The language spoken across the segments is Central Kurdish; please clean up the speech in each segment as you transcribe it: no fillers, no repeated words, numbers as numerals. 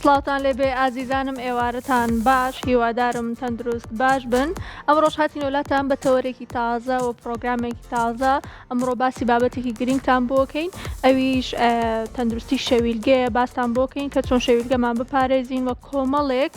سڵاوتان لێبێ ئازیزانم ئێوارەتان باش هیوادارم تەندروست باش بن ئەمڕۆش هاتینەوە لاتان بە تەوەرێکی تازە و پرۆگرامێکی تازە ئەمڕۆ باسی بابەتێکی گرنگتان بۆکەین ئەویش تەندروستی شەویلگەیە باستان بۆکەین کە چۆن شەویلگەمان بپارێزین و کۆمەڵێک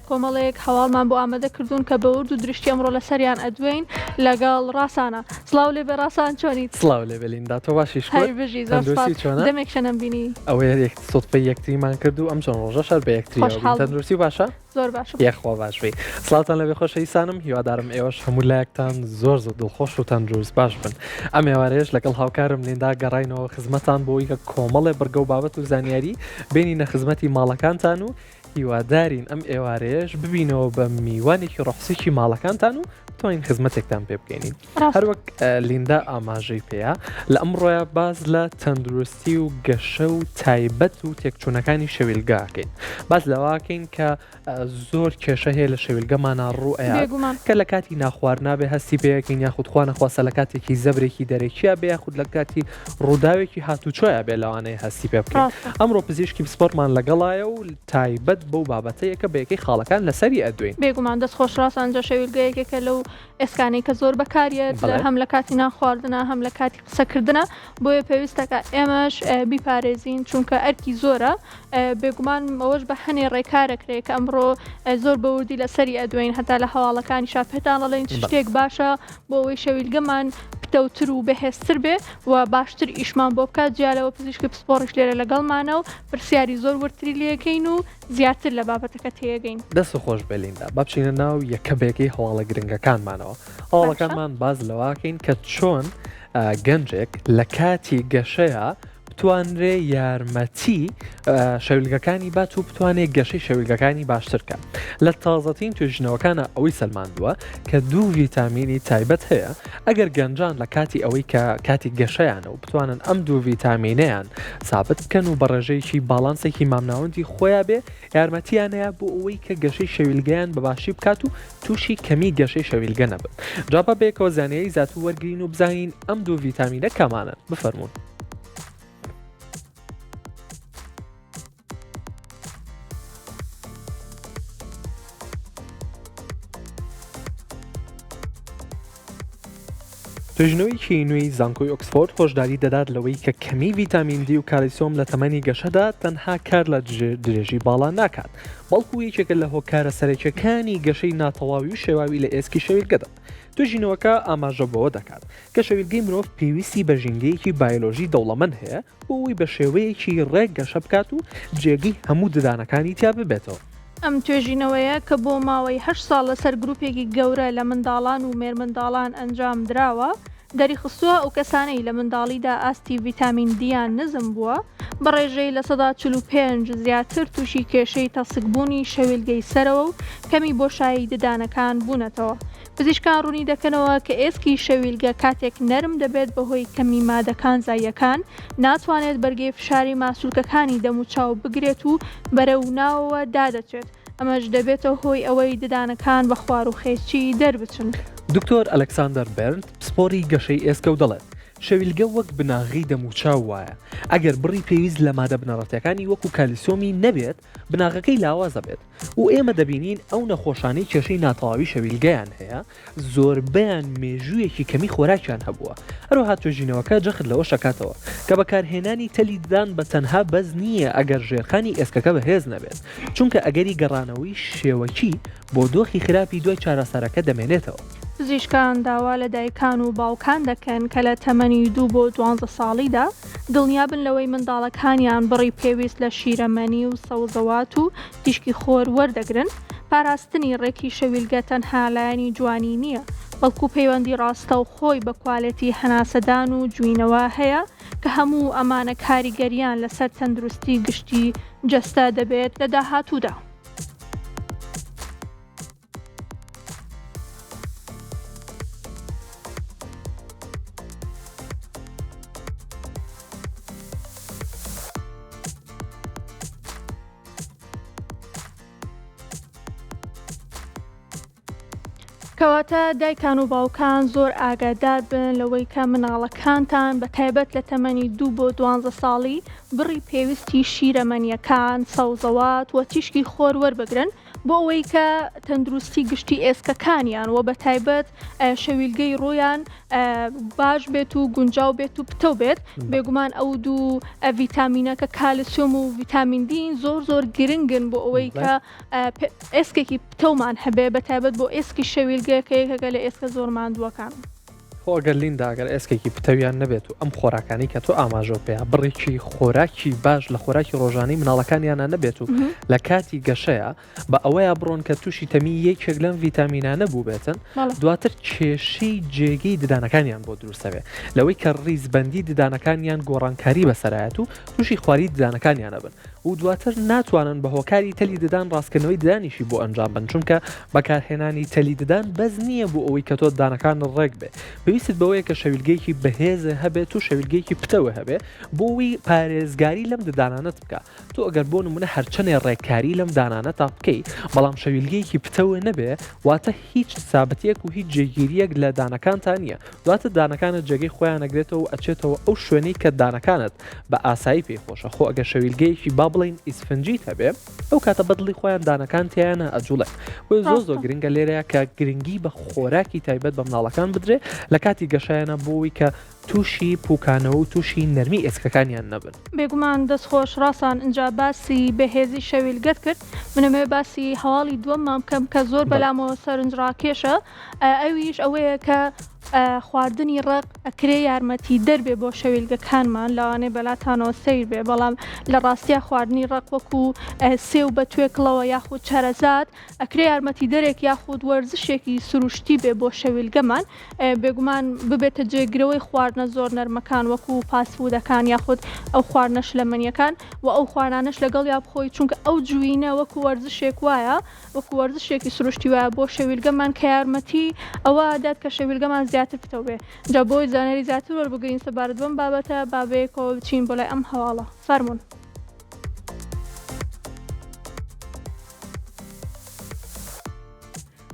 کۆمەڵێک هەواڵمان بۆ ئامادە کردوون کە بە ورد و درشتی ئەمڕۆ لەسەریان ئەدوێین لەگەڵ ڕاسانە سڵاو لێبێ ڕاسان چۆنیت؟ سڵاو لێبێ لیندا تۆ باشی شکور هەر بژی زۆر سپاس تەندروستی چۆنە؟ دەمێک شەنەم بینی ئەوەیە یەک سوتفەی یەکتریمان کرد و ئەم چەند ڕۆژەش هەر بە یەکتریەوە بین خۆشحاڵ بووم تەندروستی باشە؟ زۆر باشم. یەخوا باش بی. سڵاوتان لەبێ خۆشەویستانم هیوادارم ئێوەش هەموو لایەکتان زۆر زۆر دڵخۆش و تەندروست باش بن ئەم ئێوارەیەش لەگەڵ هاوکارم لیندا گەڕاینەوە خزمەتان بۆی کە کۆمەڵێ بڕگە و بابەت و زانیاری بێنینە خزمەتی ماڵەکانتان و هیوادارین ئەم ئێوارەیەش ببینەوە بە میوانێکی ڕۆحسیی ماڵەکانتان و بتوانین خزمەتێکتان پێ بگەینین هەروەک لیندا ئاماژەی پێیە لە ئەمڕۆیا باس لە تەندروستی و گەشە و تایبەت و تێکچوونەکانی شەویلگاکەین باس لەواکەین کە زۆر کێشە هەیە لە شەویلگەمانا ڕوو ئەیات بێگومان. کە لە کاتی ناخواردنا بێ هەستی پێ ئەکەین یاخود خوا نەخواستە لە کاتێکی زەبرێکی دەرەکیا بێ یاخود لە کاتی ڕووداوێکی هاتوچۆیا بێ لەوانەیە هەستی پێ بکەین ڕاستە. ئەمڕۆ پزیشکی پسپۆڕمان لەگەڵایە و تایبەت بەو بابەتە یەکە بە یەکەی خاڵەکان لەسەری ئەدوێین. بێگومان دەست خۆش ڕاستە ئەنجا شەویلگە یەکێکە لەو ئێسکانەی کە زۆر بەکاریەت بەڵێ. هەم لە کاتی نان خواردنا هەم لە کاتی قسەکردنا بۆیە پێویستەکە ئێمەش بیپارێزین چونکە ئەرکی زۆرە بێگومان ئەوەش بە هەنێ ڕێکارەکرێ کە ئەمڕۆ زۆر بە وردی لەسەری ئەدوێین هەتا لە هەواڵەکانیشا پێتان ئەڵێین چ شتێک باشە بۆ ئەوەی شەویلگەمان پتەوتر و بەهێزتر بێ و باشتر ئیشمان بۆ بکات جیا لەوە پزیشکی پسپۆڕیش لێرە لەگەڵمانە و پرسیاری زۆر وردتری لێکەین و زیاتر لە بابەتەکە تێگەین. دەست خۆش بێ لیندا با بچینە ناو یەکە بە یەکەی هەواڵە گرنگەکانمانەوە باشە. هەواڵەکانمان باس لەوەکەین کە چۆن گەنجێک لە کاتی گەشەیە بتوانرێ یارمەتی شەویلگەکانی بات و بتوانێت گەشەی شەویلگەکانی باشتر کات. لە تازەترین توێژینەوەکانا ئەوەی سەلماندووە کە دوو ڤیتامینی تایبەت هەیە ئەگەر گەنجان لە کاتی ئەوەی کە کاتی گەشەیانە و بتوانن ئەم دوو ڤیتامینەیان سابت بکەن و بە ڕێژەیەکی باڵانسێکی مامناوەندی خۆیا بێ یارمەتیان هەیە بۆ ئەوەی کە گەشەی شەویلگەیان بە باشی بکات و تووشی کەمی گەشەی شەویلگە نەبن. جا با بەیەکەوە زانیاری زیاتر وەرگرین و بزانین ئەم دوو ڤیتامینە کامانەن؟ بفەرموون. توێژینەوەیەکی نوێی زانکۆی ئۆکسفۆرد هۆشداری دەدات لەوەی کە کەمی ڤیتامین دی و کالیسیۆم لە تەمەنی گەشەدا تەنها کار لە درێژی باڵا ناکات، بەڵکو یەکێکە لە هۆکارە سەرەکیەکانی گەشەی ناتەواوی و شێواوی لە ئێسکی شەویلگەدا. توێژینەوەکە ئاماژە بەوە دەکات کە شەویلگەی مرۆڤ پێویستی بە ژینگەیەکی بایۆلۆژی دەوڵەمەند هەیە بۆ ئەوەی بە شێوەیەکی ڕێک گەشە بکات و جێگەی هەموو ددانەکانی تیا ببێتەوە. ئەم توێژینەوەیە کە بۆ ماوەی هەشت ساڵ لەسەر گروپێکی گەورە لە منداڵان و مێرمنداڵان ئەنجام دراوە، دەریخستووە ئەو کەسانەی لە منداڵیدا ئاستی ڤیتامین دییان نزم بووە، بە ڕێژەی 45% زیاتر تووشی کێشەی تەسکبوونی شەویلگەی سەرەوە و کەمی بۆشایی ددانەکان بوونەتەوە. پزیشکان ڕوونی دەکەنەوە کە ئێسکی شەویلگە کاتێک نەرم دەبێت بەهۆی کەمی مادە کانزاییەکان، ناتوانێت بەرگەی فشاری ماسولکەکانی دەموچاو بگرێت و بەرەو ناوەوە دادەچێت، ئەمەش دەبێتە هۆی ئەوەی ددانەکان بە خواروخێچی دەربچن. دکتۆر ئەلکساندەر بێرنت پسپۆری گەشەی ئێسکە و دەڵێت، شەویلگە وەک بناغەی دەموچاو وایە، ئەگەر بڕی پێویست لە مادە بنەڕەتیەکانی وەکو کالیسیۆمی نەبێت، بناغەکەی لاواز دەبێت و ئێمە دەبینین ئەو نەخۆشانەی کێشەی ناتەواوی شەویلگەیان هەیە زۆربەیان مێژوویەکی کەمی خۆراکیان هەبووە. هەروەها توێژینەوەکە جەخت لەوەش دەکاتەوە کە بەکارهێنانی تەلی ددان بە تەنها بەس نییە ئەگەر ژێرخانی ئێسکەکە بەهێز نەبێت، چونکە ئەگەری گەڕانەوەی شێوەکی بۆ دۆخی خراپی دوای چارەسەرەکە دەمێنێتەوە. پزیشکان داوا لە دایکان و باوکان دەکەن کە لە تەمەنی دوو بۆ دوانزە ساڵیدا دڵنیابن لەوەی منداڵەکانیان بڕی پێویست لە شیرەمەنی و سەوزەوات و تیشکی خۆر وەردەگرن، پاراستنی ڕێکی شەویلگە تەنها لایەنی جوانی نییە، بەڵکو پەیوەندی ڕاستەوخۆی بە کوالێتی هەناسەدان و جوینەوە هەیە کە هەموو ئەمانە کاریگەرییان لەسەر تەندروستی گشتی جەستە دەبێت لە داهاتوودا. کەواتە دایکان و باوکان زۆر ئاگادار بن لەوەی کە مناڵەکانتان بە تایبەت لە تەمەنی دوو بۆ دوانزە ساڵی بڕی پێویستی شیرەمەنییەکان، سەوزەوات و تیشکی خۆر وەربگرن بۆ ئەوەی کە تەندروستی گشتی ئێسکەکانیان و بە تایبەت شەویلگەی ڕوویان باش بێت و گونجاو بێت و پتەو بێت. بێگومان ئەو دوو ڤیتامینە کە کالسیۆم و ڤیتامین دین زۆر زۆر گرنگن بۆ ئەوەی کە ئێسکێکی پتەومان هەبێ بە تایبەت بۆ ئێسکی شەویلگە کە یەکێکە لە ئێسکە زۆر ماندووەکان. خۆ ئەگەر لیندا ئەگەر ئێسکێکی پتەویان نەبێت و ئەم خۆراکانی کە تۆ ئاماژەو پێیا بڕێکی خۆراکی باش لە خۆراکی ڕۆژانەی مناڵەکانیانە نەبێت و لە کاتی گەشەیە بە ئەوەیا بڕۆن کە تووشی تەمی یەکێک لەم ڤیتامینانە بووبێتن دواتر کێشەی جێگەی ددانەکانیان بۆ دروستەبێ لەوەی کە ڕیزبەندی ددانەکانیان گۆڕانکاری بەسەرایەت و تووشی خواری ددانەکانیان ئەبن و دواتر ناتوانن بە هۆکاری تەلی ددان ڕاستکردنەوەی ددانیشی بۆ ئەنجام بن چونکە بەکارهێنانی تەلی ددان بەس نییە بۆ ئەوەی کە تۆ ددانەکانت ڕێک بێ پێویستت بەوەیە کە شەویلگەیەکی بەهێز هەبێت و شەویلگەیەکی پتەوە هەبێ بۆ ئەوەی پارێزگاری لەم ددانانەت بکا تۆ ئەگەر بۆ نمونە هەرچەنێ ڕێککاری لەم دانانە تا بکەی بەڵام شەویلگەیەکی پتەوە نەبێ واتە هیچ سابتیەک و هیچ جێگیریەک لە دانەکانتا نییە دواتر دانەکانت جێگەی خۆیان ئەگرێتەوە و ئەچێتەوە ئەو شوێنەی کە دانەکانت بە ئاسایی پێی خۆشە خۆ ئەگەر شەویلگەیەکی با بڵێین ئیسفنجیت هەبێ ئەو کاتە بەدڵی خۆیان دانەکان تیایانە ئەجوڵێن بۆیە زۆر زۆر ڕاستە. گرنگە لێرەیە کە گرنگی بە خۆراکی تایبەت بە مناڵەکان بدرێ لە کاتی گەشەیانە بۆ ئەوەی کە تووشی پوکانەوە و تووشی نەرمی ئێسکەکانیان نەبن. بێگومان دەست خۆش ڕاسان ئینجا باسی بەهێزی شەویلگەت کرد من ئەمەوێ باسی هەواڵی دووەممان بکەم کە زۆر بەڵێ. بەلامەوە سەرنجڕاکێشە ئەویش ئەوەیە کە خواردنی ڕەق ئەکرێ یارمەتیدەر بێ بۆ شەویلگەکانمان، لەوانەیە بەلاتانەوە سەیر بێ بەڵام لە ڕاستیا خواردنی ڕەق وەکو سێو بە توێکڵەوە یاخود چەرەزات ئەکرێ یارمەتیدەرێک یاخود وەرزشێکی سروشتی بێ بۆ شەویلگەمان بێگومان ببێتە جێگرەوەی خواردنە زۆر نەرمەکان وەکو fast food ەکان یاخود ئەو خواردنە شلەمەنیەکان و ئەو خواردنانەش لەگەڵیا بخۆی چونکە ئەو جوینە وەکو وەرزشێک وایە وەکو وەرزشێکی سروشتی وایە بۆ شەویلگەمان کە یارمەتی ئەوە ئەدات کە شەویلگەمان زیاتر پتەو بێ جا بۆی زانیاری زیاتر وەربگرین سەبارەت بەم بابەتە با بەیەکەوە بچین بۆ لای ئەم هەواڵە فەرموون.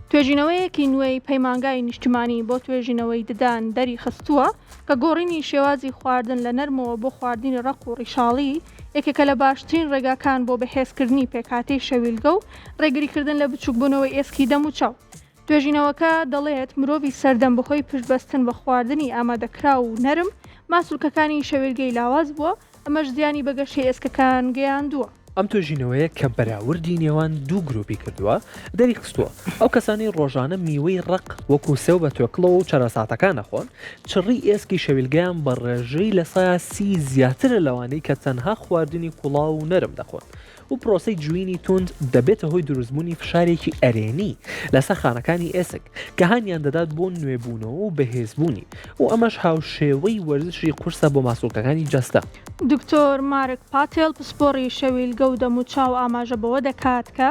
توێژینەوەیەکی نوێی پەیمانگای نیشتمانی بۆ توێژینەوەی ددان دەریخستووە کە گۆڕینی شێوازی خواردن لە نەرمەوە بۆ خواردنی ڕەق و ڕیشاڵی یەکێکە لە باشترین ڕێگاکان بۆ بەهێزکردنی پێکهاتەی شەویلگە و ڕێگریکردن لە بچووکبوونەوەی ئێسکی دەموچاو. توێژینەوەکە دەڵێت، مرۆڤی سەردەم بەهۆی پشتبەستن بە خواردنی ئامادەکراو و نەرم، ماسولکەکانی شەویلگەی لاواز بووە، ئەمەش زیانی بە گەشەی ئێسکەکان گەیاندووە. ئەم توێژینەوەیە کە بەراوردی نێوان دوو گروپی کردووە، دەریخستووە، ئەو کەسانەی ڕۆژانە میوەی ڕەق وەکو سێو بە توێکڵەوە و چەرەساتەکان ئەخۆن، چڕی ئێسکی شەویلگەیان بە ڕێژەی 30% زیاترە لەوانەی کە تەنها خواردنی کوڵاو و نەرم دەخۆن و پرۆسەی جوینی توند دەبێتە هۆی دروستبوونی فشارێکی ئەرێنی لەسەر خانەکانی ئێسک کە هانیان دەدات بۆ نوێبوونەوە و بەهێزبوونی و ئەمەش هاوشێوەی وەرزشی قورسە بۆ ماسوڵکەکانی جەستە. دکتۆر مارک پاتێل پسپۆڕی شەویلگە و دەموچاو ئاماژە بەوە دەکات کە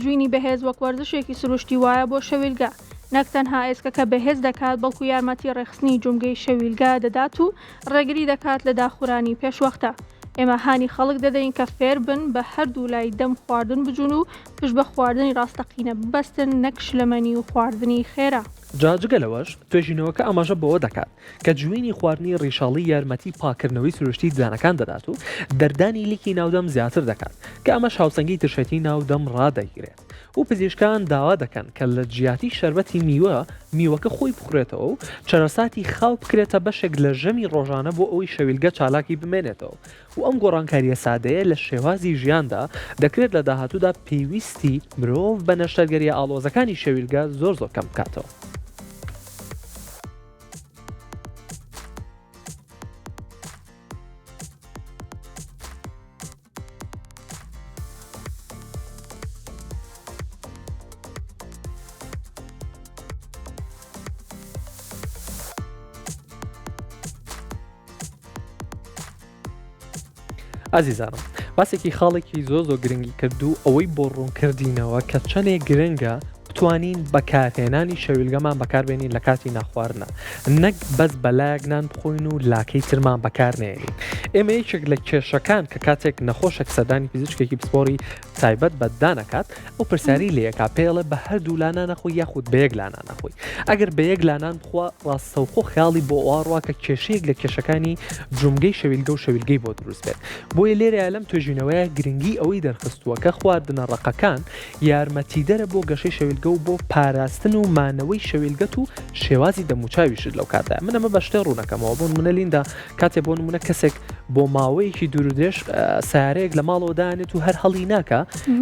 جوینی بەهێز وەک وەرزشێکی سروشتی وایە بۆ شەویلگە، نەک تەنها ئێسکەکە بەهێز دەکات بەڵکو یارمەتی ڕێکخستنی جومگەی شەویلگە دەدات و ڕێگری دەکات لە داخورانی پێشوەختە. ئێمە هانی خەڵک دەدەین کە فێربن بە هەردوو لای دەم خواردن بجون و پشت بە خواردنی ڕاستەقینە ببەستن نەک شلەمەنی و خواردنی خێرا. جا جگە لەوەش توێژینەوەکە ئاماژە بەوە دەکات کە جوینی خواردنی ڕیشاڵی یارمەتی پاککردنەوەی سروشتی ددانەکان دەدات و دەردانی لیکی ناو دەم زیاتر دەکات کە ئەمەش هاوسەنگی ترشێتی ناو دەم ڕادەگرێت و پزیشکان داوا دەکەن کە لە جیاتی شەربەتی میوە میوەکە خۆی بخورێتەوە و چەرەساتی خاو بکرێتە بەشێک لە ژەمی ڕۆژانە بۆ ئەوەی شەویلگە چالاکی بمێنێتەوە و ئەم گۆڕانکارییە سادەیە لە شێوازی ژیاندا دەکرێت لە داهاتوودا پێویستی مرۆڤ بە نەشتەرگەرییە ئاڵۆزەکانی شەویلگە زۆر زۆر کەم بکاتەوە. ئازیزانم باسێکی خاڵێکی زۆ زۆر گرنگی کرد و ئەوەی بۆ ڕوونکردینەوە کە چەندێک گرنگە بتوانین بەکارهێنانی شەویلگەمان بەکاربێنین لە کاتی ناخواردنە نەک بەس بەلایەک نان بخۆین و لاکەی ترمان بەکارنێنین. ئێمە یەکێک لە کێشەکان کە کاتێک نەخۆشێک سەردانی پزیشکێکی پسپۆڕی تایبەت بە ددان ئەکات ئەو پرسیاری لێ ئەکا پێی ئەڵێ بە هەردوو لا نان ئەخۆی یاخود بە یەک لا نان ئەخۆی ئەگەر بە یەک لا نان بخوا ڕاستەوخۆ خەیاڵی بۆ ئەوە ڕوا کە کێشەیەک لە کێشەکانی جومگەی شەویلگە و شەویلگەی بۆ دروست بێت بۆیە لێرەیا لەم توێژینەوەیە گرنگی ئەوەی دەرخستووە کە خواردنە ڕەقەکان یارمەتیدەرە بۆ گەشەی شەویلگە و بۆ پاراستن و مانەوەی شەویلگەت و شێوازی دەموچاویشت لەو کاتە من ئەمە بە شتێ ڕوونەکەمەوە بۆ نمونە لیندا کاتێ بۆ نمونە کەسێک بۆ ماوەیەکی دوور و درێژ سیارەیەک لە ماڵەوە دانێت و هەر هەڵی ناکا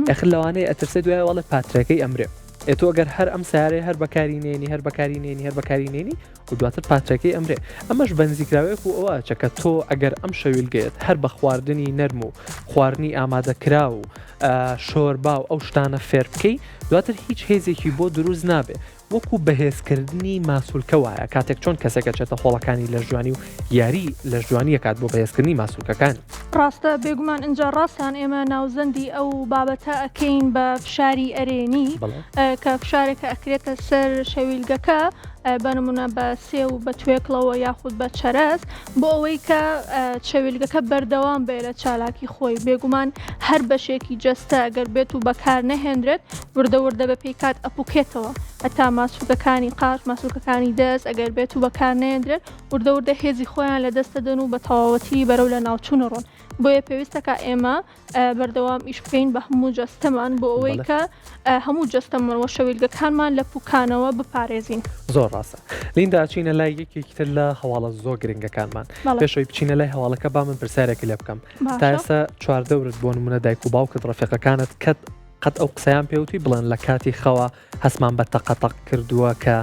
ئەخر لەوانەیە ئەترسێ دوای وەڵێ پاترەکەی ئەمرێ ئێ تۆ گەر هەر ئەم سیارەیە هەر بەکاری نێنی هەر بەکاری نێنی هەر بەکاری نێنی و دواتر پاترەکەی ئەمرێ ئەمەش بەنزیکراوێک و ئەوە چەکە تۆ ئەگەر ئەم شەویلگەیەت هەر بە خواردنی نەرم و خواردنی ئامادەکرا و شۆربا و ئەو شتانە فێر بکەی دواتر هیچ هێزێکی بۆ دروست نابێ وەکو بەهێزکردنی ماسولکە وایە کاتێک چۆن کەسێک ئەچێتە هۆڵەکانی لەشجوانی و یاری لەشجوانی ئەکات بۆ بەهێزکردنی ماسولکەکانی. ڕاستە بێگومان ئینجا ڕاستان ئێمە ناوزەندی ئەو بابەتە ئەکەین بە فشاری ئەرێنی کە فشارێکە ئەکرێتە سەر شەویلگەکە بە نمونە بە سێو بە توێکڵەوە یاخود بە چەرەس بۆ ئەوەی کە چەویلگەکە بەردەوام بێ لە چالاکی خۆی بێگومان هەر بەشێکی جەستە گەر بێت و بەکار نەهێنرێت وردە وردە بە پێی کات ئەپوکێتەوە هەتا ماسولکەکانی قاچ ماسولکەکانی دەست ئەگەر بێت و بەکار نەهێنرێت وردە وردە هێزی خۆیان لە دەست دەدەن و بە تەواوەتی بەرەو لە ناوچوون ڕۆن بۆیە پێویستەکە ئێمە بەردەوام ئیش بکەین بە هەموو جەستەمان بۆ ئەوەی کە هەموو جەستەمان و شەویلگەکانمان لە پوکانەوە بپارێزین. زۆر ڕاستە لیندا ئەچینە لای یەکێکی تر لە هەواڵە زۆر گرنگەکانمان پێشەوەی بچینە لای هەواڵەکە با من پرسیارێکی لێ بکەم تا ئێستا چواردەورت بۆ نمونە دایک و باوکت ڕەفیقەکانت کەت قەت ئەو قسەیان پێوتوی بڵێن لە کاتی خەوە هەستمان بە تەقەتەق کردووە کە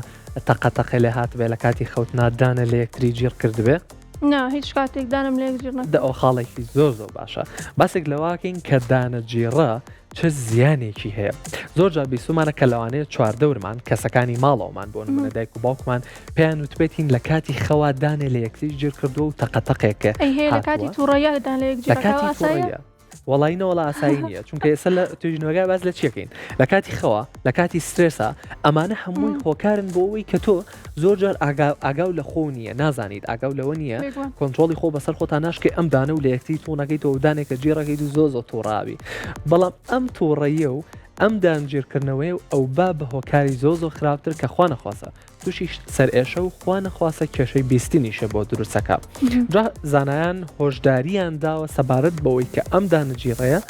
تەقەتەقێ لێ هاتبێ لە کاتی خەوتنا دانە لە یەکتری جیڕ کردبێ؟ نا هیچ کاتێک دانم لە یەک جیڕ نەکردووە. دە ئەوە خاڵێکی زۆر زۆر باشە. باسێک لەوەکەین کە دانە جیڕە چ زیانێکی هەیە. زۆر جار بیستومانە کە لەوانەیە چواردەورمان کەسەکانی ماڵەوەمان بۆ نمونە دایک و باوکمان پێیان وتبێتین لە کاتی خەوا دانێ لە یەکتری جیڕ کردووە و تەقەتەقێک ئەی هەیە لە کاتی هاتووە. تووڕەیە دان لە یەک لە جیڕەکە کاتی ئاساییە؟ تووڕەیە. وەڵایی نەوەڵا ئاسایی نییە چونکە ئێستا لە توێژینەوەکە باس لە چیەکەین لە کاتی خەوە لە کاتی سترێسا ئەمانە هەمووی هۆکارن بۆ ئەوەی کە تۆ زۆر جار ئاگاو لە خۆ نییە نازانیت ئاگاو لەوە نییە کۆنترۆڵی خۆ بەسەر خۆتا ناشکێ ئەم دانە و لە یەکتری تۆنەکەی تۆ دانێکە جێڕەکەیت و زۆ زۆ تۆڕاوی بەڵام ئەم تۆڕەیە و ئەم دانجێرکردنەوەی و ئەو با بە هۆکاری زۆ زۆ خراپتر کە خوا نەخواسە تووشی سەرئێشە و خوا نەخواستە کێشەی بیستنیشە بۆ دروستەکە جا زانایان هۆشداریان داوە سەبارەت بەوەی کە ئەم دانەجیڕەیە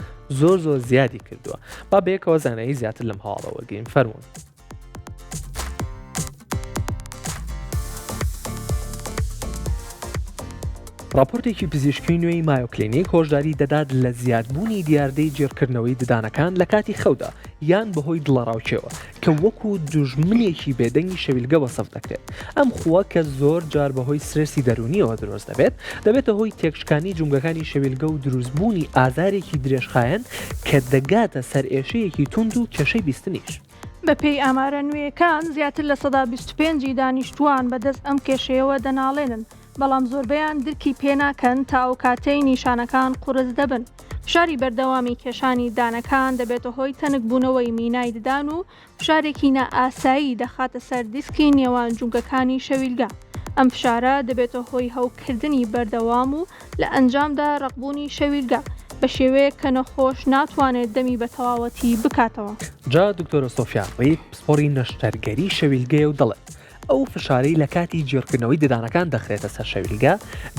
زۆر زۆر زیادی کردووە با بەیەکەوە زانایی زیاتر لەم هەواڵە وەرگین فەرمونون. ڕاپۆرتێکی پزیشکی نوێی مایۆ کلینیک هۆشداری دەدات لە زیادبوونی دیاردەی جیڕکردنەوەی ددانەکان لە کاتی خەودا یان بەهۆی دڵەڕاوکێوە کە وەکو دوژمنێکی بێدەنگی شەویلگە وەسف دەکرێت. ئەم خووە کە زۆر جار بەهۆی سترێسی دەروونییەوە دروست دەبێت، دەبێتە هۆی تێکشکانی جومگەکانی شەویلگە و دروستبوونی ئازارێکی درێژخایەن کە دەگاتە سەرئێشەیەکی توند و کێشەی بیستنیش. بەپێی ئامارە نوێیەکان، زیاتر 25% ی دانیشتووان بەدەست ئەم کێشەیەوە دەناڵێنن، بەڵام زۆربەیان درکی پێناکەن تا ئەوکاتەی نیشانەکان قورس دەبن. فشاری بەردەوامی کێشانی دانەکان دەبێتە هۆی تەنکبوونەوەی مینای ددان و فشارێکی نائاسایی دەخاتە سەر دیسکی نێوان جومگەکانی شەویلگە. ئەم فشارە دەبێتە هۆی هەوکردنی بەردەوام و لە ئەنجامدا ڕەقبوونی شەویلگە، بە شێوەیەک کە نەخۆش ناتوانێت دەمی بە تەواوەتی بکاتەوە. جا دکتۆرە سۆفیا ڕید پسپۆڕی نەشتەرگەری شەویلگەیە و دەڵێت، ئەو فشارەی لە کاتی جیڕکردنەوەی ددانەکان دەخرێتە سەر شەویلگە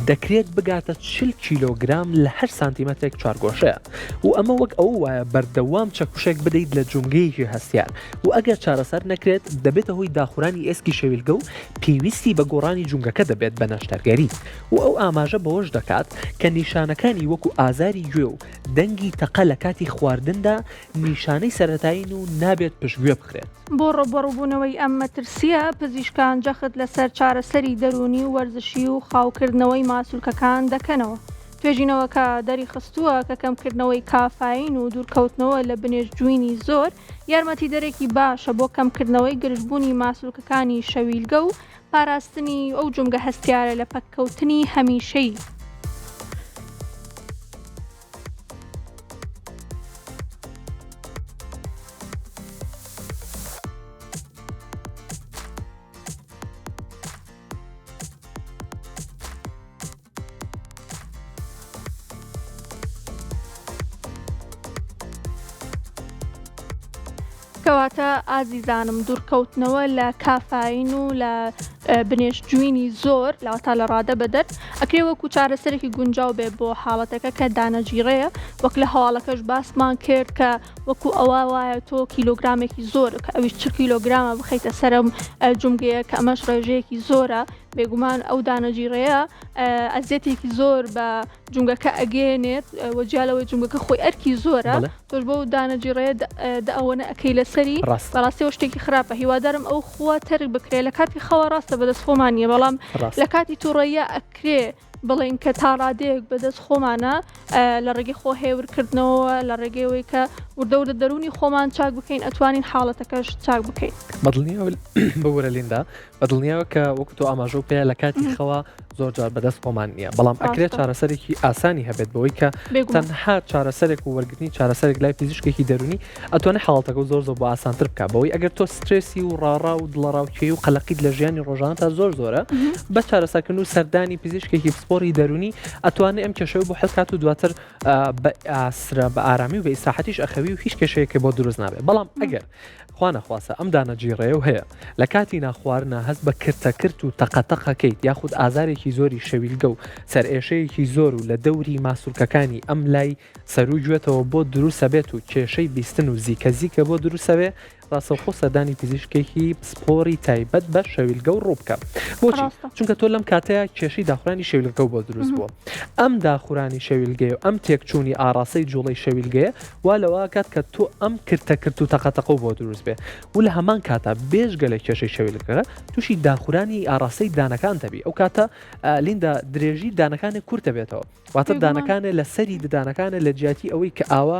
دەکرێت بگاتە 40 کیلۆگرام لە هەر سانتیمەترێک چوارگۆشەیە و ئەمە وەک ئەوە وایە بەردەوام چەکوشێک بدەیت لە جومگەیەکی هەستیار و ئەگەر چارەسەر نەکرێت دەبێتە هۆی داخورانی ئێسکی شەویلگە و پێویستی بە گۆڕانی جومگەکە دەبێت بە نەشتەرگەری و ئەو ئاماژە بەوەش دەکات کە نیشانەکانی وەکو ئازاری گوێ و دەنگی تەقە لە کاتی خواردندا نیشانەی سەرەتایین و نابێت پشتگوێ بخرێت. بۆ ڕووبەڕووبوونەوەی ئەم مەترسییە، پزیشکان جەخت لەسەر چارەسەری دەروونی و وەرزشی و خاوکردنەوەی ماسولکەکان دەکەنەوە. توێژینەوەکە دەریخستووە کە کەمکردنەوەی کافاین و دوورکەوتنەوە لە بنێشتجوینی زۆر یارمەتیدەرێکی باشە بۆ کەمکردنەوەی گرژبوونی ماسولکەکانی شەویلگە و پاراستنی ئەو جومگە هەستیارە لە پەککەوتنی هەمیشەیی. کەواتە ئازیزانم دوورکەوتنەوە لە کافاین و لە بنێشت جوینی زۆر لەوەتا لە ڕادە بەدەر ئەکرێ وەکو چارەسەرێکی گونجاو بێ بۆ حاڵەتەکە کە دانەجیڕەیە وەک لە هەواڵەکەش باسمان کرد کە وەکو ئەوە وایە تۆ کیلۆگرامێکی زۆر کە ئەویش چ کیلۆگرامە بخەیتە سەرم جومگەیە کە ئەمەش ڕێژەیەکی زۆرە بێگومان ئەو دانەجیڕەیە ئەزیەتێکی زۆر بە جومگەکە ئەگەیەنێت و جیا لەوەی جومگەکە خۆی ئەرکی زۆرە تۆش بەو دانەجیڕەیە دە ئەوەنە ئەکەی لەسەری بەڕاستیەوە شتێکی خراپە هیوادارم ئەو خووە تەرک بکرێ لە کاتی خەوە ڕاستە بەدەست خۆمان نییە بەڵام لە کاتی تووڕەیە ئەکرێ بڵێن کە تا ڕادەیەک بەدەست خۆمانە لە ڕێگەی خۆ هێورکردنەوە لە ڕێگەیەوەی کە وردە وردە دەروونی خۆمان چاک بکەین ئەتوانین حاڵەتەکەش چاک بکەین. بەدڵنیاوە ببورە لیندا بەدڵنیاوە کە وەکو تۆ ئاماژەو پێ لە کاتی خەوا زۆر جار بەدەست خۆمان نییە بەڵام ئەکرێت چارەسەرێکی ئاسانی هەبێت بەوەی کە تەنها چارەسەرێک و وەرگرتنی چارەسەرێک لای پزیشکێکی دەرونی ئەتوانێت حاڵەتەکە زۆر زۆر بۆ ئاسانتر بکە بەوەی ئەگەر تۆ سترێسی و ڕاڕا و دڵەڕاوکێی و قەلەقیت لە ژیانی ڕۆژانە تا زۆر زۆرە بە چارەسەرکردن و سەردانی پزیشکێکی پسپۆری دەرونی ئەتوانێت ئەم کێشەوە بۆ حلکات و دواتر بە ئاسرە بە ئارامی و بە ئیسراحەتیش ئەخەوی و هیچ کێشەیەکی بۆ دروست نابێت بەڵام ئەگەر خوا نەخواستە ئەم دانە جیڕەیەو هەیە لە کاتی ناخوارنا هەست بە کرتە کرت و تەقە تەقەکەیت یاخود ئازارێکی زۆری شەویلگە و سەرئێشەیەکی زۆر و لە دەوری ماسولکەکانی ئەم لای سەروو گوێتەوە بۆت دروسەبێت و کێشەی بیستن و زیکە زیکە بۆ دروسەبێ ڕاستەوخۆ سەردانی پزیشکێکی پسپۆری تایبەت بە شەویلگە و ڕوو بکە بۆچی چونکە تۆ لەم کاتەیە کێشەی داخورانی شەویلگەکەو بۆ دروست بووە ئەم داخورانی شەویلگەیە و ئەم تێکچوونی ئاڕاستەی جوڵەی شەویلگەیە وا لەوە ئەکات کە تۆ ئەم کرتە کرت و تەقە تەقەو بۆ دروست بێ و لە هەمان کاتا بێجگە لە کێشەی شەویلگەکە تووشی داخورانی ئاڕاستەی دانەکان دەبی ئەو کاتە لیندا درێژی دانەکانێ کورتە بێتەوە واتە دانەکانێ لە سەری ددانەکانێ لە جیاتی ئەوەی کە ئاوا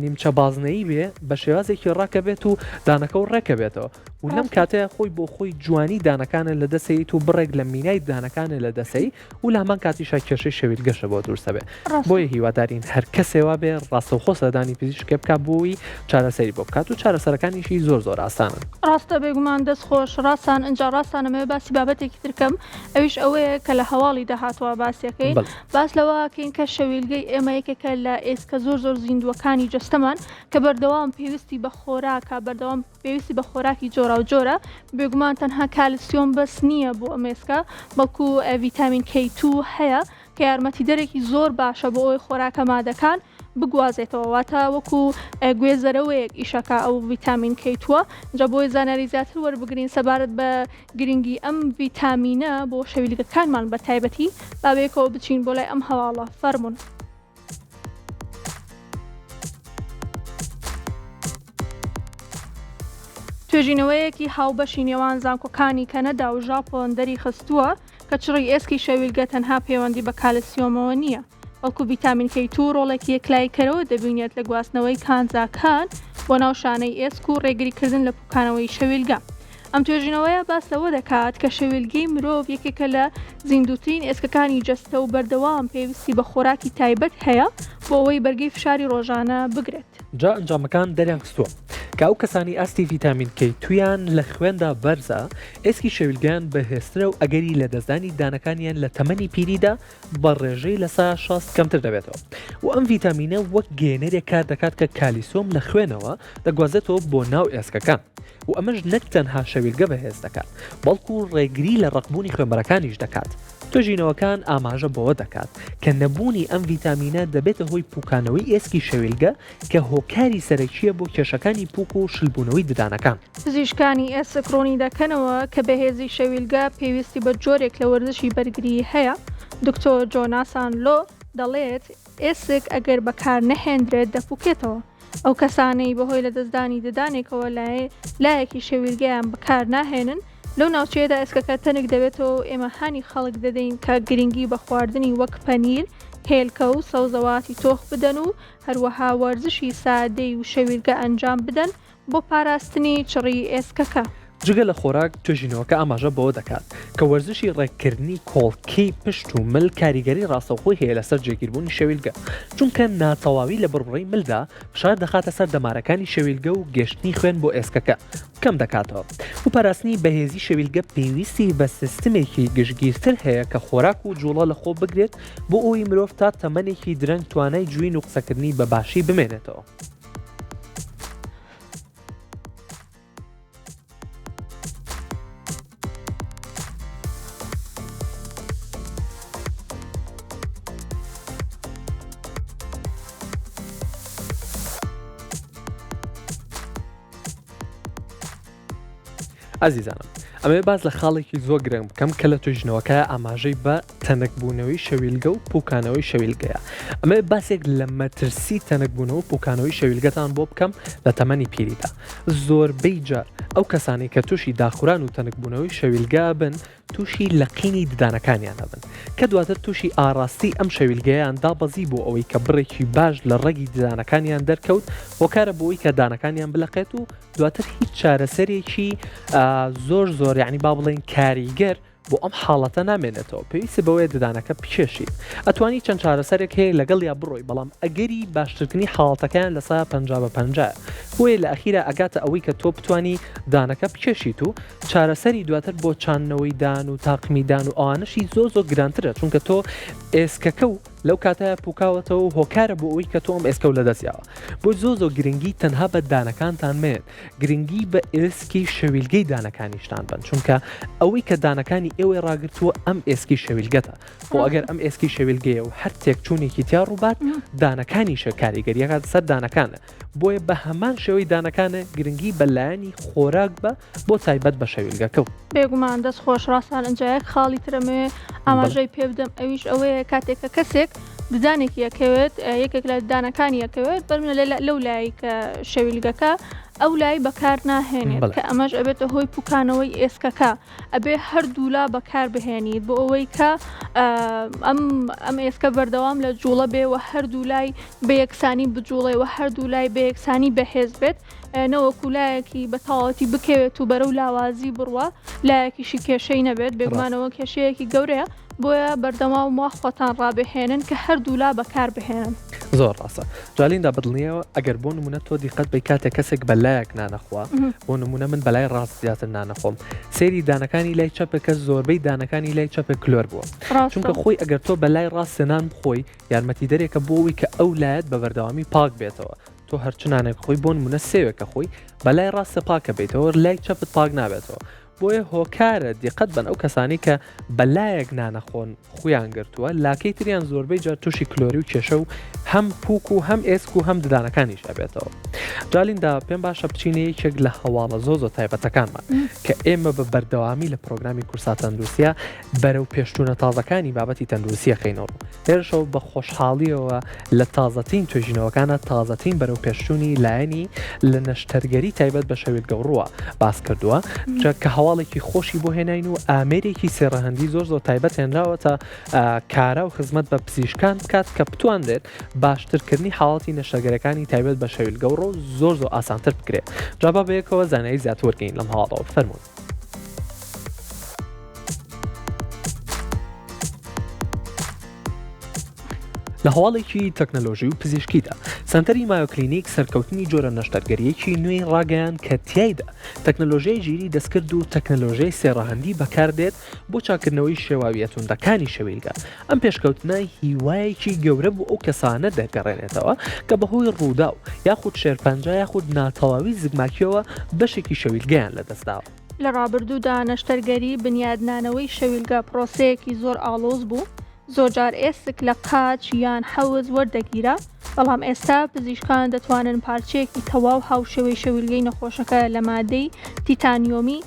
نیمچە بازنەیی بێ بە شێوازێکی ڕاکە بێت و دانەکە و ڕێکە بێتەوە و لەم کاتەیە خۆی بۆ خۆی جوانی دانەکانە لە دەسەیت و بڕێک لە مینای دانەکانە لە دەسەی و لە هەمان کاتیشا کێشەی شەویلگەشە بۆ دروست دەبێ بۆیە هیوادارین هەر کەسێ وابێ ڕاستەوخۆ سەردانی پزیشکێ بکات بۆی چارەسەری بۆ بکات و چارەسەرەکانیشی زۆر زۆر ئاسانن. ڕاستە بێگومان دەست خۆش ڕاستان ئنجا ڕاستان ئەمەوێ باسی بابەتێکی تر کەم ئەویش ئەوەیە کە لە هەواڵی داهاتوە باسیەکەین باس لەوە کەین کە شەویلگەی ئێمە یەکێکە لە ئێسکە زۆر زۆر زیندووەکانی جەستەمان کە بەردەوام پێویستی بە خۆراکە بەردەوام پێویستی بە خۆراکی جۆراوجۆرە، بێگومان تەنها کالسیۆم بەس نییە بۆ ئەم ئێسکە، بەڵکو ڤیتامین کەی توو هەیە کە یارمەتیدەرێکی زۆر باشە بۆ ئەوەی خۆراکە مادەکان بگوازێتەوە، واتە وەکو گوێزەرەوەیەک ئیشەکا ئەو ڤیتامین کەی تووە، جا بۆی زانیاری زیاتر وەربگرین سەبارەت بە گرنگی ئەم ڤیتامینە بۆ شەویلگەکانمان بە تایبەتی با بەیەکەوە بچین بۆ لای ئەم هەواڵە فەرموون. توێژینەوەیەکی هاوبەشی نێوان زانکۆکانی کەنەدا و ژاپۆن دەریخستووە کە چڕی ئێسکی شەویلگە تەنها پەیوەندی بە کالسیۆمەوە نییە، بەڵکو ڤیتامین کەی توو ڕۆڵێکی یەکلاییکەرەوە دەبینێت لە گواستنەوەی کانزاکان بۆ ناو شانەی ئێسک و ڕێگریکردن لە پوکانەوەی شەویلگە. ئەم توێژینەوەیە باس لەوە دەکات کە شەویلگەی مرۆڤ یەکێکە لە زیندووترین ئێسکەکانی جەستە و بەردەوام پێویستی بە خۆراکی تایبەت هەیە بۆ ئەوەی بەرگەی فشاری ڕۆژانە بگرێت. جا ئەنجامەکان دەریانخستووە کە ئەو کەسانەی ئاستی ڤیتامین کەی توویان لە خوێندا بەرزە، ئێسکی شەویلگەیان بەهێزترە و ئەگەری لەدەستدانی دانەکانیان لە تەمەنی پیریدا بە ڕێژەی 60% کەمتر دەبێتەوە و ئەم ڤیتامینە وەک گەیەنەرێک کار دەکات کە کالیسۆم لە خوێنەوە دەگوازێتەوە بۆ ناو ئێسکەکان. و ئەمەش نەک تەنها شەویلگە بەهێز دەکات، بەڵکو ڕێگری لە ڕەقبوونی خوێنبەرەکانیش دەکات. توێژینەوەکان ئاماژە بەوە دەکات کە نەبوونی ئەم ڤیتامینە دەبێتە هۆی پوکانەوەی ئێسکی شەویلگە کە هۆکاری سەرەکییە بۆ کێشەکانی پوک و شلبوونەوەی ددانەکان. پزیشکانی ئێسک ڕوونی دەکەنەوە کە بەهێزی شەویلگە پێویستی بە جۆرێک لە وەرزشی بەرگریی هەیە، دکتۆر جۆناسان لۆ دەڵێت، ئێسک ئەگەر بەکار نەهێندرێت دەپوکێتەوە. ئەو کەسانەی بەهۆی لەدەستدانی ددانێکەوە لایەکی شەویلگەیان بەکار ناهێنن، لەو ناوچەیەدا ئێسکەکە تەنک دەبێتەوە و ئێمە هانی خەڵک دەدەین کە گرنگی بە خواردنی وەک پەنیر، هێلکە و سەوزەواتی تۆخ بدەن و هەروەها وەرزشی سادەی و شەویلگە ئەنجام بدەن بۆ پاراستنی چڕی ئێسکەکە. جگە لە خۆراک، توێژینەوەکە ئاماژە بەوە دەکات کە وەرزشی ڕێککردنی کۆڵکەی پشت و مل کاریگەری ڕاستەوخۆی هەیە لەسەر جێگیربوونی شەویلگە، چونکە ناتەواوی لە بڕبڕەی ملدا فشار دەخاتە سەر دەمارەکانی شەویلگە و گەشتنی خوێن بۆ ئێسکەکە کەم دەکاتەوە و پاراستنی بەهێزی شەویلگە پێویستی بە سیستمێکی گشتگیرتر هەیە کە خۆراک و جوڵە لەخۆ بگرێت بۆ ئەوەی مرۆڤ تا تەمەنێکی درەنگ توانای جوین و قسەکردنی بە باشی بمێنێتەوە. ئازیزانم ئەمەوێ باس لە خاڵێکی زۆر گرنگ بکەم کە لە توێژینەوەکە ئاماژەی بە تەنکبوونەوەی شەویلگە و پوکانەوەی شەویلگەیە. ئەمەوێ باسێک لە مەترسی تەنکبوونەوە و پوکانەوەی شەویلگەتان بۆ بکەم لە تەمەنی پیریدا. زۆربەی جار ئەو کەسانەی کە تووشی داخوران و تەنکبوونەوەی شەویلگە ئەبن تووشی لەقینی ددانەکانیان ئەبن کە دواتر تووشی ئاڕاستی ئەم شەویلگەیان دابەزی بۆ ئەوەی کە بڕێکی باش لە ڕەگی ددانەکانیان دەرکەوت هۆکارە بۆ ئەوەی کە دانەکانیان بلەقێت و دواتر هیچ چارەسەرێکی زۆر زۆر یعنی با بڵێین کاریگەر بۆ ئەم حاڵەتە نامێنێتەوە، پێویستت بەوەیە ددانەکە بکێشیت. ئەتوانی چەند چارەسەرێک هەیە لەگەڵیا بڕۆی بەڵام ئەگەری باشترکردنی حاڵەتەکەیان لە سایە 50 بە پەنجایە. بۆیە لە ئەخیرا ئەگاتە ئەوەی کە تۆ بتوانی دانەکە بکێشیت و چارەسەری دواتر بۆ چاندنەوەی دان و تاقمی دان و ئەوانەشی زۆر زۆر گرانترە چونکە تۆ ئێسکەکە و لەو کاتەیا پوکاوەتەوە و هۆکارە بۆ ئەوەی کە تۆ ئەم ئێسکەو لەدەست یاوە. بۆی زۆر زۆر گرنگی تەنها بە دانەکانتان مەیەن گرنگی بە ئێسکی شەویلگەی دانەکانیشتان بەن چونکە ئەوەی کە دانەکانی ئێوەی ڕاگرتووە ئەم ئێسکی شەویلگەتە خۆ ئەگەر ئەم ئێسکی شەویلگەیە و هەر تێکچوونێکی تیا ڕووبات دانەکانیشە کاریگەریەکات سەر دانەکانە بۆیە بە هەمان شێوەی دانەکانە گرنگی بە لایەنی خۆراک بە بۆ تایبەت بە شەویلگەکە و. بێگومان دەست خۆش ڕاستان ئەنجا یەک خاڵی ترەمەوێ ئاماژەی پێ بدەم ئەویش ئەوەیە کاتێک کە کەسێک ددانێکی ئەکەوێت یەکێک لە ددانەکانی ئەکەوێت بەرمنە لەو لای کە شەویلگەکە ئەو لای بەکار ناهێنێت کە ئەمەش ئەبێتە هۆی پوکانەوەی ئێسکەکە ئەبێ هەردوولا بەکار بهێنیت بۆ ئەوەی کە ئەم ئەم ئێسکە بەردەوام لە جوڵە بێ و هەردوو لای بە یەکسانی بجوڵێ و هەردوو لای بە یەکسانی بەهێز بێت نەوەکو لایەکی بە تەواوەتی بکەوێت و بەرەو لاوازی بڕوا لایەکیشی کێشەی نەبێت بێگومانەوە کێشەیەکی گەورەیە بۆیە بەردەوام وا خۆتان ڕابهێنن کە هەردوولا بەکار بهێنن. زۆر ڕاستە جا لیندا بەدڵنیایەوە ئەگەر بۆ نمونە تۆ دیقەت بەی کاتێک کەسێک بە لایەک نانەخوا بۆ نمونە من بەلای ڕاست زیاتر نانەخۆم سەیری دانەکانی لای چەپە کە زۆربەی دانەکانی لای چەپە کلۆر بووە چونکە خۆی ئەگەر تۆ بە لای ڕاست نان بخۆی یارمەتی دەرێکە بۆ ئەوەی کە ئەو لایەت بە بەردەوامی پاک بێتەوە تۆ هەرچ نانێک خۆی بۆ نمونە سێوێکە خۆی بەلای ڕاستە پاکە بیتەوە لای چەپت پاک نابێتەوە بۆیە هۆکارە دیقەت بەن ئەو کەسانەی کە بە لایەک نانەخۆن خویان گرتووە لاکەی تریان زۆربەی جار تووشی کلۆری و کێشە و هەم پوک و هەم ئێسک و هەم ددانەکانیش ئەبێتەوە. جا لیندا پێم باشە بچینە یەکێک لە هەواڵە زۆ زۆر تایبەتەکانمان کە ئێمە بە بەردەوامی لە پرۆگرامی کورسات تەندروستە بەرەو پێشچوونە تازەکانی بابەتی تەندروستیە خەینەوە ڕوو. لێرەشەوە بە خۆشحاڵیەوە لە تازەترین توێژینەوەکانە تازەترین بەرەو پێشچوونی لایەنی لە نەشتەرگەری تایبەت بە شەویلگەوڕووە باس کردووە کە هەواڵێکی خۆشی بۆ هێناین و ئامێرێکی سێڕەهەندی زۆر زۆر تایبەت هێنراوەتە کارا و خزمەت بە پزیشکان بکات کە بتوانرێت باشترکردنی حاڵەتی نەشتەرگەرەکانی تایبەت بە شەویلگەوڕۆ زۆر زۆر ئاسانتر بکرێت. جا با بەیەکەوە زانیاری زیاتر وەرگرین لەم هەواڵەوە فەرموون. لە هەواڵێکی تەکنەلۆژی و پزیشکیدا سەنتەری مایۆکلینیک سەرکەوتنی جۆرە نەشتەرگەریەکی نوێی ڕاگەیان کە تیایدا تەکنەلۆژیای ژیری دەستکرد و تەکنەلۆژیای سێڕەهەندی بەکاردێت بۆ چاکردنەوەی شێواویە توندەکانی شەویلگە ئەم پێشکەوتنە هیوایەکی گەورە بۆ ئەو کەسانە دەگەڕێنێتەوە کە بەهۆی ڕووداو یاخود شێرپەنجە یاخود ناتەواوی زگماکیەوە بەشێکی شەویلگەیان لەدەستداوە. لە ڕابردوودا نەشتەرگەری بنیادنانەوەی شەویلگە پرۆسەیەکی زۆر ئاڵۆز بوو، زۆرجار ئێسک لە قاچ یان حەوز وەردەگیرا، بەڵام ئێستا پزیشکان دەتوانن پارچەیەکی تەواو هاوشێوەی شەویلگەی نەخۆشەکە لە مادەی تیتانیۆمی